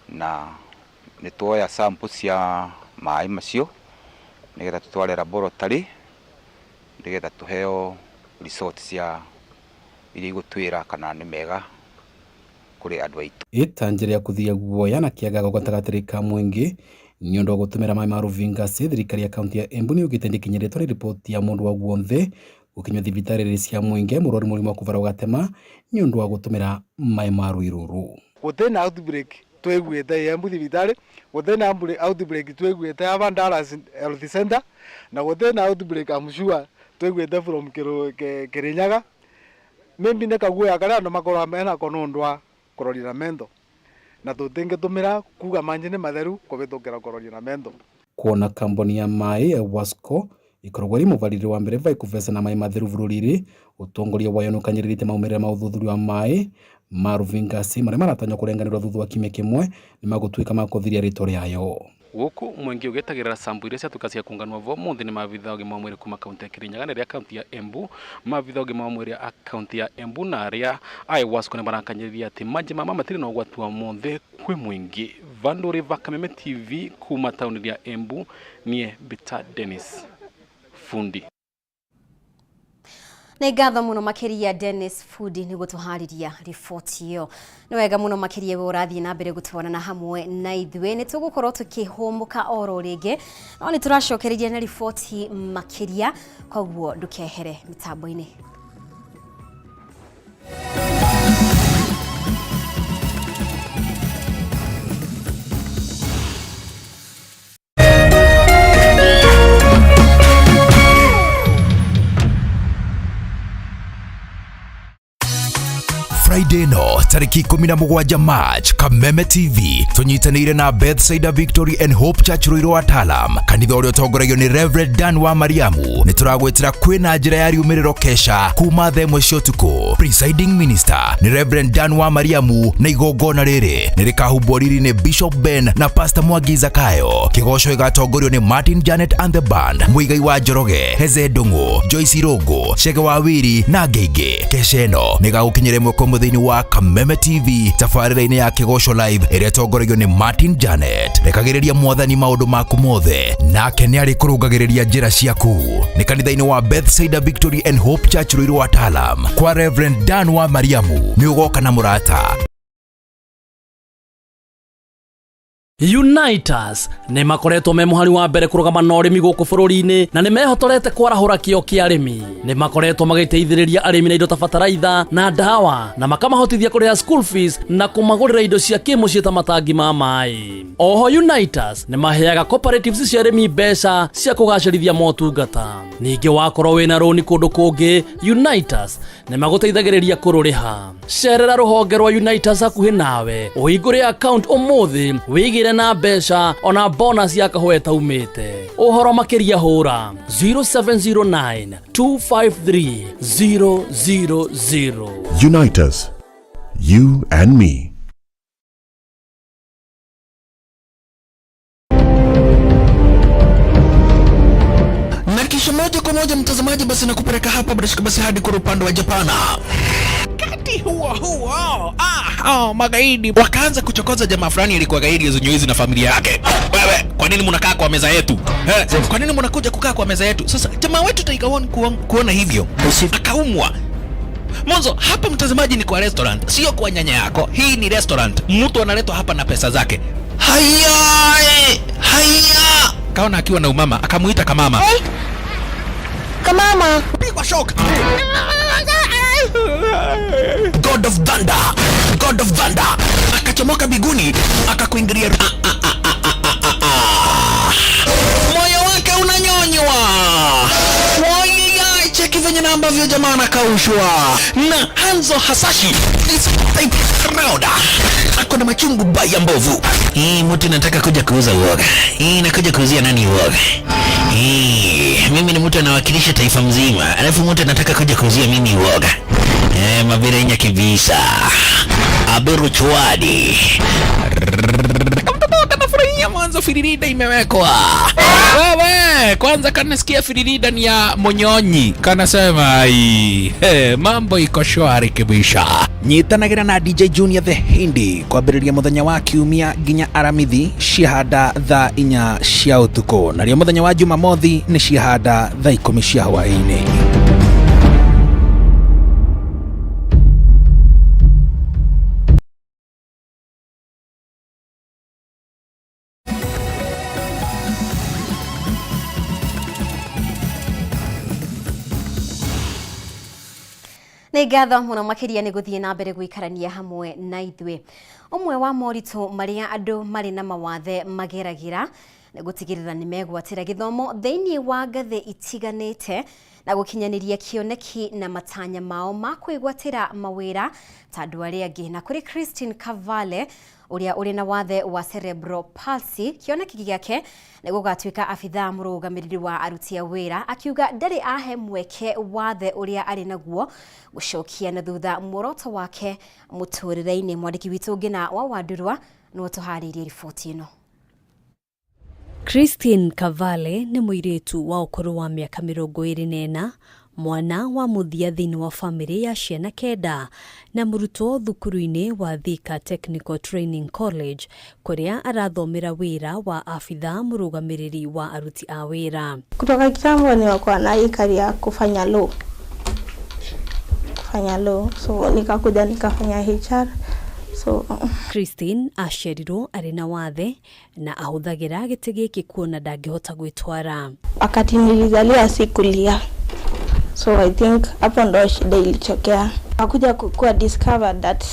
na nĩ tuoya sample cia maĩ macio nĩgetha tũtware laboratory nĩgetha tũheo result cia iria igũtwĩra kana nĩ mega kũrĩ andũ aitũ. Ĩta njĩra ya kũthiria guoya na kĩagago gatagatĩ ka mũingĩ nĩ ũndũ wa gũtũmĩra maĩ ma Ruvingasi. Thirikari ya kaunti ya Embu nĩyugĩte ndĩkinyĩrĩtwo nĩ riboti ya mũndũ wa guothe gũkinyio thibitarĩ cia mũingĩ mũrwaru mũrimũ wa kũvarwo gatema nĩ ũndũ wa gũtũmĩra maĩ ma rũĩ rũrũ. Gũtirĩ na outbreak twĩguĩte Embu thibitarĩ, gũtirĩ na outbreak twĩguĩte aba Dallas Health Center, na gũtirĩ na outbreak I'm sure twĩguĩte from Kirinyaga. Maybe nĩ kaguoya karĩa andũ makoragwo menako nĩ ũndũ wa kũroria na mentho, na tũtingĩtũmĩra kuga manjĩ nĩ matheru kũhĩtũkĩra kũroria na mentho. Kuona kambuni ya maĩ ya Wasco ikoragwo ĩrĩ mũbarĩrĩ wa mbere vai kũvesa na maĩ matheru bũrũri-inĩ, ũtongoria wayo nĩũkanyĩrĩrĩte maumĩrĩra ma ũthuthuria wa maĩ ma Ruvingasi marĩa maratanywo kũrenganĩrwo thutha wa kiumia kĩmwe nĩmagũtuĩka ma kũthiria rĩtwa rĩayo. Gũkũ mũingĩ ũgĩetagĩrĩra sambu iria ciatuĩka cia kũnganwo vo mũthĩ nĩ maabithaa ũgima wa mwĩrĩ kuma kaunti ya Kirinyaga na arĩa a kaunti ya Embu. Maabithaa ũgima wa mwĩrĩ a kaunti ya Embu na arĩa a EWASCO nĩmarakanyĩrĩria atĩ manjĩ mama matirĩ na ũgwati wa mũthĩ kwĩ mũingĩ. Vandũ va Kameme TV kuma taũni ya Embu, niĩ Mbita Dennis Fundi. Nĩ ngatho mũno makĩria Dennis Fundi nĩ gũtũharĩria riboti ĩyo. Nĩ wega mũno makĩria we ũrathiĩ na mbere gũtwarana hamwe na ithuĩ. Nĩ tũgũkorwo tũkĩhũmũka oro rĩngĩ, no nĩ tũracokereria na riboti makĩria, koguo ndũkehere mĩtambo-inĩ. Friday no tariki 17 March, Kameme TV tunyitanĩire na Bethsaida Victory and Hope Church Ruiru Atalam, kanitha ũrĩa ũtongoragio nĩ Reverend Dan wa Mariamu. Nĩ tũragwĩtĩra kwĩna njĩra ya riumĩrĩro kesha kuma thaa 1 cia ũtukũ. Presiding minister nĩ Reverend Dan wa Mariamu, na igongona rĩrĩ nĩ rĩkahumbwo riri nĩ Bishop Ben na Pastor Mwangi Zakayo. Kĩgoco gĩgatongorio nĩ Martin Janet and the Band, Mũigai wa Njoroge, Heze Ndung'u, Joyce Irũngũ, Chege wa Wiri na angĩ aingĩ. Kesha ĩno nĩ ĩgagũkinyĩra ĩmwe kwa ĩmwe thĩinĩ wa Kameme TV tabarĩra-inĩ ya Kĩgoco Live ĩrĩa ĩtongoragio nĩ Martin Janet. Rekagĩrĩria mwathani maũndũ maku mothe, nake nĩ arĩkũrũngagĩrĩria njĩra ciaku. Nĩ kanitha-inĩ wa Bethsaida Victory and Hope Church Ruiru Atalam kwa Reverend Dan wa Mariamu. Nĩ ũgoka na mũrata. Unitas nĩ makoretwo me mũhari wa mbere kũrũgama na ũrĩmi gũkũ bũrũri-inĩ na nĩ mehotorete kwarahũra kĩo kĩa arĩmi. Nĩ makoretwo magĩteithĩrĩria arĩmi na indo ta bataraitha na ndawa, na makamahotithia kũrĩha school fees na kũmagũrĩra indo cia kĩmũciĩ ta matangi ma maĩ. Oho Unitas nĩ maheaga cooperatives cia arĩmi mbeca cia kũgacĩrithia motungata. Ningĩ wakorwo wĩna rũni kũndũ kũngĩ, Unitas nĩ magũteithagĩrĩria kũrũrĩha. Cerera rũhonge rwa Unitas hakuhĩ nawe, ũhingũre account ũmũthĩ, wĩigĩre na mbeca ona bonus ya kahũa ĩtaumĩte. Ũhoro makĩria hũra 0709 253 000. Unite us, you and me. Na kisha moja kwa moja mtazamaji, basi nakupeleka hapa bila shaka basi hadi kwa upande wa Japana. Wakati huo huo, magaidi wakaanza kuchokoza jamaa fulani alikuwa gaidi ya na familia yake. Wewe, kwa nini mnakaa kwa meza yetu? Kwa nini mnakuja kukaa kwa meza yetu? Sasa jamaa wetu Tiger One kuona hivyo akaumwa. Mwanzo hapa mtazamaji, ni kwa restaurant, sio kwa nyanya yako. Hii ni restaurant, mtu analetwa hapa na pesa zake. Haya, haya, kaona akiwa na umama akamuita kamama. Hey. Kamama, pigwa shock. God of Thunder, God of Thunder akachomoka biguni akakuingilia. Moyo wake unanyonywa. Cheki venye na ambavyo jamaa anakaushwa na Hanzo Hasashi this type round ako na machungu baya mbovu. Hii mtu nataka kuja kuuza uoga. Hii nakuja kuuzia nani uoga? Hii mimi ni mtu anawakilisha taifa mzima, alafu mtu anataka kuja kuuzia mimi uoga. Mabirenya kibisa. Aberu chwadi. Kamtoto kanafurahia mwanzo firirida imewekwa. Wewe kwanza kanasikia firirida ni ya Monyonyi, kanasema ai, mambo iko shwari kibisha. Nyitanagira na DJ Junior the Hindi kwambĩrĩria mũthenya wa kiumia nginya Aramithi ciahanda thaa 4 cia ũtukũ, narĩo mũthenya wa Jumamothi nĩ ciahanda thaa 10 cia hwaĩ-inĩ. Nĩ ngatho mũno makĩria nĩ gũthiĩ na mbere gũikarania hamwe na ithuĩ. Ũmwe wa moritũ marĩa andũ marĩ na mawathe mageragĩra nĩ gũtigĩrĩra nĩ megwatĩra gĩthomo thĩinĩ wa ngathĩ itiganĩte na gũkinyanĩria kĩoneki na matanya mao ma kwĩgwatĩra mawĩra ta andũ arĩa angĩ. Na kũrĩ Christine Kavale ũrĩa ũrĩ na wathe wa cerebral palsy, kĩoneki gĩake nĩ gũgatuĩka abithaa mũrũgamĩrĩri wa aruti a wĩra, akiuga ndarĩ ahe mweke wathe ũrĩa arĩ naguo gũcokia na thutha muoroto wake mũtũrĩre-inĩ. Mwandĩki witũ Ngina wa Wandurwa nĩwe ũtũharĩirie riboti ĩno. Christine Kavale nĩ mũirĩtu wa ũkũrũ wa mĩaka 24, mwana wa mũthia thĩinĩ wa famĩlĩ ya ciana 9 na mũrutwo thukuru-inĩ wa Thika Technical Training College kũrĩa arathomera wĩra wa abithaa mũrũgamĩrĩri wa aruti a wĩra. Kutoka kitambo nimekuwa na hii career ya kufanya law, so nikakuja nikafanya HR, so Christine aciarirwo arĩ na wathe na ahũthagĩra gĩtĩ gĩkĩ kuona ndangĩhota gwĩtwara. Wakati nilizaliwa sikulia, so I think hapo ndo shida ilitokea. Nakuja kukuwa discovered that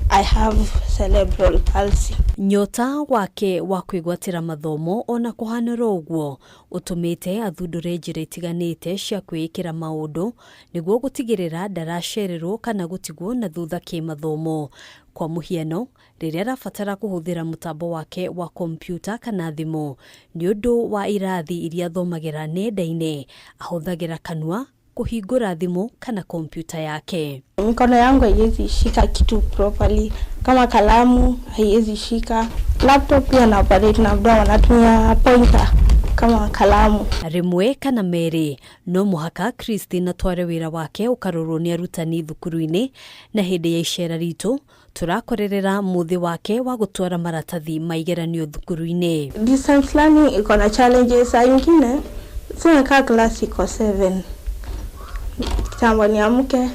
I have cerebral palsy. Nyota wake wa kwĩgwatĩra mathomo ona kũhanĩra ũguo ũtũmĩte athundũre njĩra itiganĩte cia kwĩĩkĩra maũndũ nĩguo gũtigĩrĩra ndaracererwo kana gũtigwo na thutha kĩmathomo. Kwa mũhiano, rĩrĩa arabatara kũhũthĩra mũtambo wake wa kompyuta kana thimũ nĩ ũndũ wa irathi iria athomagĩra nenda-inĩ, ahũthagĩra kanua kũhingũra thimũ kana kompyuta yake. Mikono yangu haiwezi shika kitu properly, kama kalamu haiwezi shika, laptop pia na operate na mdomo, natumia pointer kama kalamu. Rĩmwe kana merĩ no mũhaka Christine atware wĩra wake ũkarorwo nĩ arutani thukuru-inĩ, na hĩndĩ ya icera ritũ tũrakorerera mũthĩ wake wa gũtwara maratathi ma igeranio thukuru-inĩ. Distance learning iko na challenges, saa ingine sina kaa class iko 7 kitambo niamke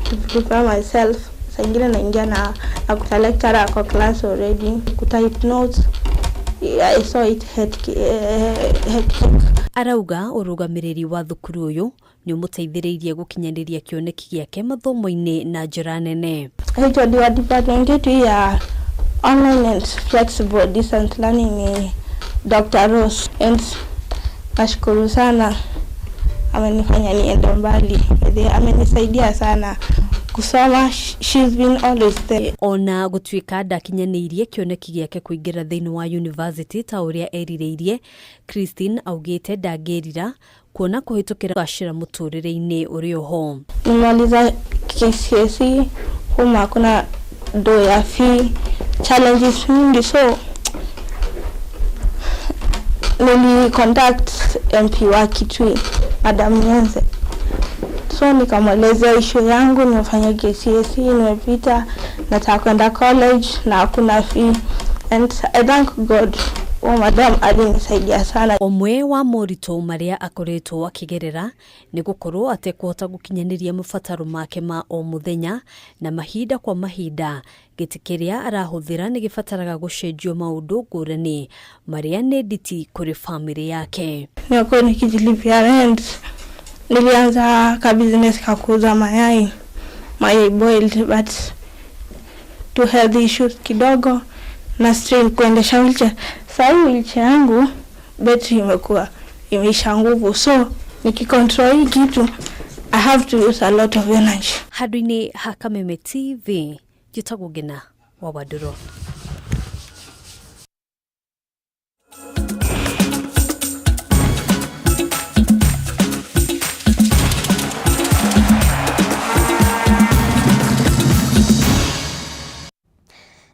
to prepare myself, saa ingine naingia na nakuta lecturer ako class already, kutype notes, I saw it hectic. Arauga ũrũgamĩrĩri wa thukuru ũyũ nĩ ũmũteithĩrĩirie gũkinyanĩria kĩoneki gĩake mathomo-inĩ na njĩra nene. HOD wa department yetu hii ya online and flexible distance learning ni Dr. Rose, and nashukuru sana, amenifanya niende mbali, amenisaidia sana kusoma, she's been always there. Ona gũtuĩka ndakinyanĩirie kĩoneki gĩake kũingĩra thĩinĩ wa university ta ũrĩa erirĩirie, Christine augĩte ndangĩrira kuona kũhĩtũkĩra gacĩra mũtũrĩre-inĩ ũrĩ oho. Nimaliza KCSE kuma hakuna do ya fee, challenges mingi, so nili contact MP wa Kitui, Madam Nyenze, so nikamwelezea issue yangu, nimefanya KCSE, nimepita, nataka kwenda college na hakuna fee, and I thank God huo madam alinisaidia sana. Ũmwe wa moritũ marĩa akoretwo akĩgerera nĩ gũkorwo atekũhota gũkinyanĩria mabataro make ma o mũthenya, na mahinda kwa mahinda gĩtĩ kĩrĩa arahũthĩra nĩ gĩbataraga gũcenjio maũndũ ngũrani marĩa nĩ nditi kũrĩ famĩlĩ yake. Nimekuwa nikijilipia rent, nilianza ka business ka kuuza mayai, mayai boiled, but to health issues kidogo na strain kuendesha wheelchair. Sasa wheelchair yangu betri imekuwa imeisha nguvu, so nikicontrol hii kitu I have to use a lot of energy. Handũ-inĩ ha Kameme TV, njĩtagwo Ngina wa Wandũrũ.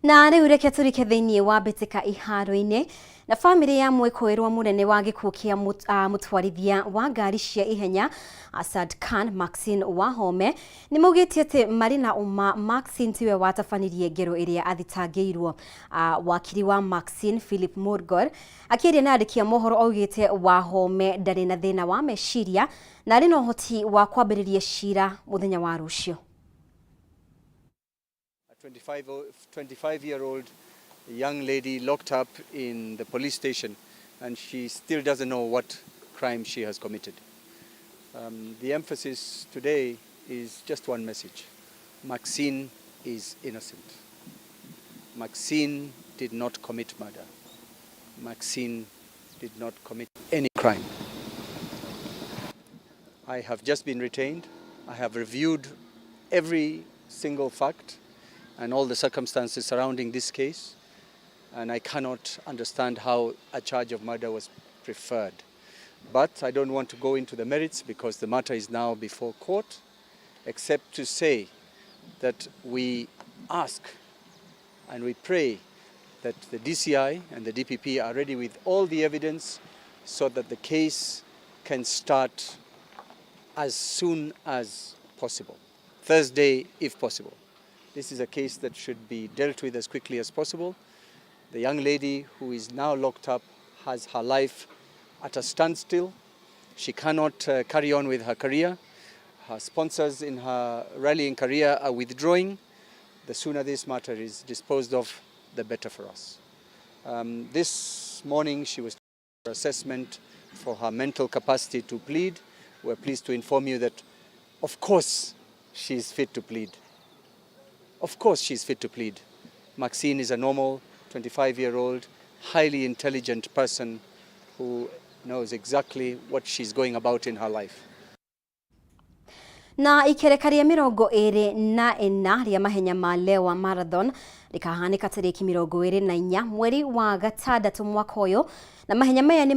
Na rĩu reke tũrike thĩinĩ wa mbĩtĩka iharo-inĩ na famĩlĩ ya mwĩkũĩrwo mũnene wa gĩkuũ kĩa mũtwarithia wa ngari cia ihenya Asad Khan Maxine Wahome nĩ maugĩte atĩ marĩ na ũma Maxine tiwe watabanirie ngero ĩrĩa athitangĩirwo. Wakiri wa Maxine Philip Murgor akĩaria na andĩki a mohoro augĩte Wahome ndarĩ na thĩna wa meciria na arĩ na ũhoti wa kwambĩrĩria cira mũthenya wa rũciũ. 25-year-old young lady locked up in the police station, and she still doesn't know what crime she has committed. The emphasis today is just one message. Maxine is innocent. Maxine did not commit murder. Maxine did not commit any crime. I have just been retained. I have reviewed every single fact and all the circumstances surrounding this case, and I cannot understand how a charge of murder was preferred. But I don't want to go into the merits because the matter is now before court, except to say that we ask and we pray that the DCI and the DPP are ready with all the evidence so that the case can start as soon as possible, Thursday if possible. This is a case that should be dealt with as quickly as possible. The young lady who is now locked up has her life at a standstill. She cannot carry on with her career. Her sponsors in her rallying career are withdrawing. The sooner this matter is disposed of, the better for us. This morning she was assessment for her mental capacity to plead. We're pleased to inform you that, of course, she is fit to plead. Of course she's fit to plead. Maxine is a normal 25-year-old, highly intelligent person who knows exactly what she's going about in her life. Na ikereka rĩa 24 rĩa mahenya ma Lewa Marathon rĩkahanĩka tarĩki 24 mweri wa gatandatũ mwaka ũyũ, na mahenya maya nĩ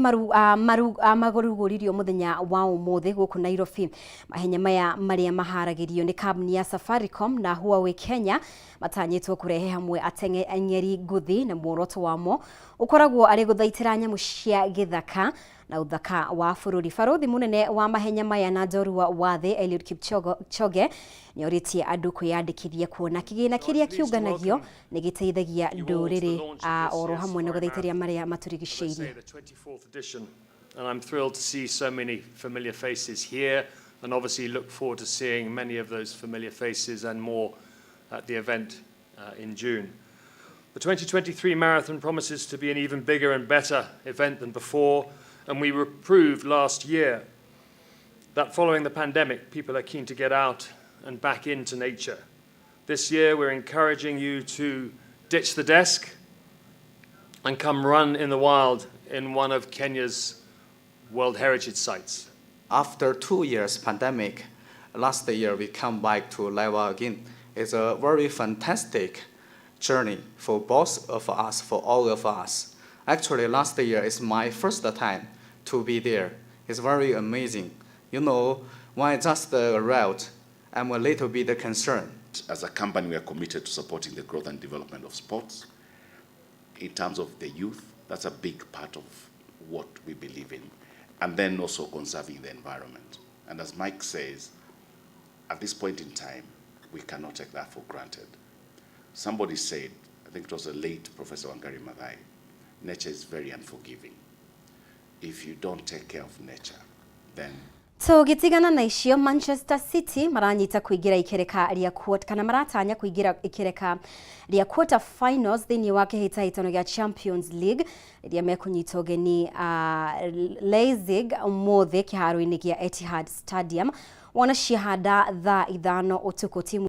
marugũririo mũthenya wa ũmũthĩ gũkũ Nairobi. Mahenya maya marĩa maharagĩrio nĩ kambuni ya Safaricom na Huawei Kenya matanyĩtwo kũrehe hamwe ateng'eri ngũthi, na muoroto wamo ũkoragwo arĩ gũthaitĩra nyamũ cia gĩthaka na ũthaka wa bũrũri. Barothi mũnene wa mahenya maya na njorua wa thĩ Eliud Kipchoge nĩorĩtie andũ kwĩyandĩkithia kuona kĩgĩna kĩrĩa kĩũnganagio nĩ gĩteithagia ndũrĩrĩ oro hamwe na gũthaitĩria marĩa matũrigicĩirie. And I'm thrilled to see so many familiar faces here, and obviously look forward to seeing many of those familiar faces and more at the event in June. The 2023 marathon promises to be an even bigger and better event than before, and we proved last year that following the pandemic, people are keen to get out and back into nature. This year, we're encouraging you to ditch the desk and come run in the wild in one of Kenya's World Heritage Sites. After 2 years pandemic, last year we come back to Lewa again. It's a very fantastic journey for both of us, for all of us. Actually, last year is my first time to be there. It's very amazing. You know, when I just arrived, I'm a little bit concerned. As a company, we are committed to supporting the growth and development of sports. In terms of the youth, that's a big part of what we believe in. And then also conserving the environment. And as Mike says, at this point in time, we cannot take that for granted. Somebody said, I think it was the late Professor Wangari Maathai, nature is very unforgiving. If you don't take care of nature, then Tũgĩtigana na icio, Manchester City maranyita kũingĩra ikereka rĩa kana maratanya kũingĩra ikereka rĩa quarter finals thĩinĩ wa kĩhĩtahĩtano gĩa Champions League rĩrĩa mekũnyita ũgeni Leipzig ũmũthĩ kĩharo-inĩ gĩa Etihad Stadium. Wona ciahanda thaa 5 ũtukũ timu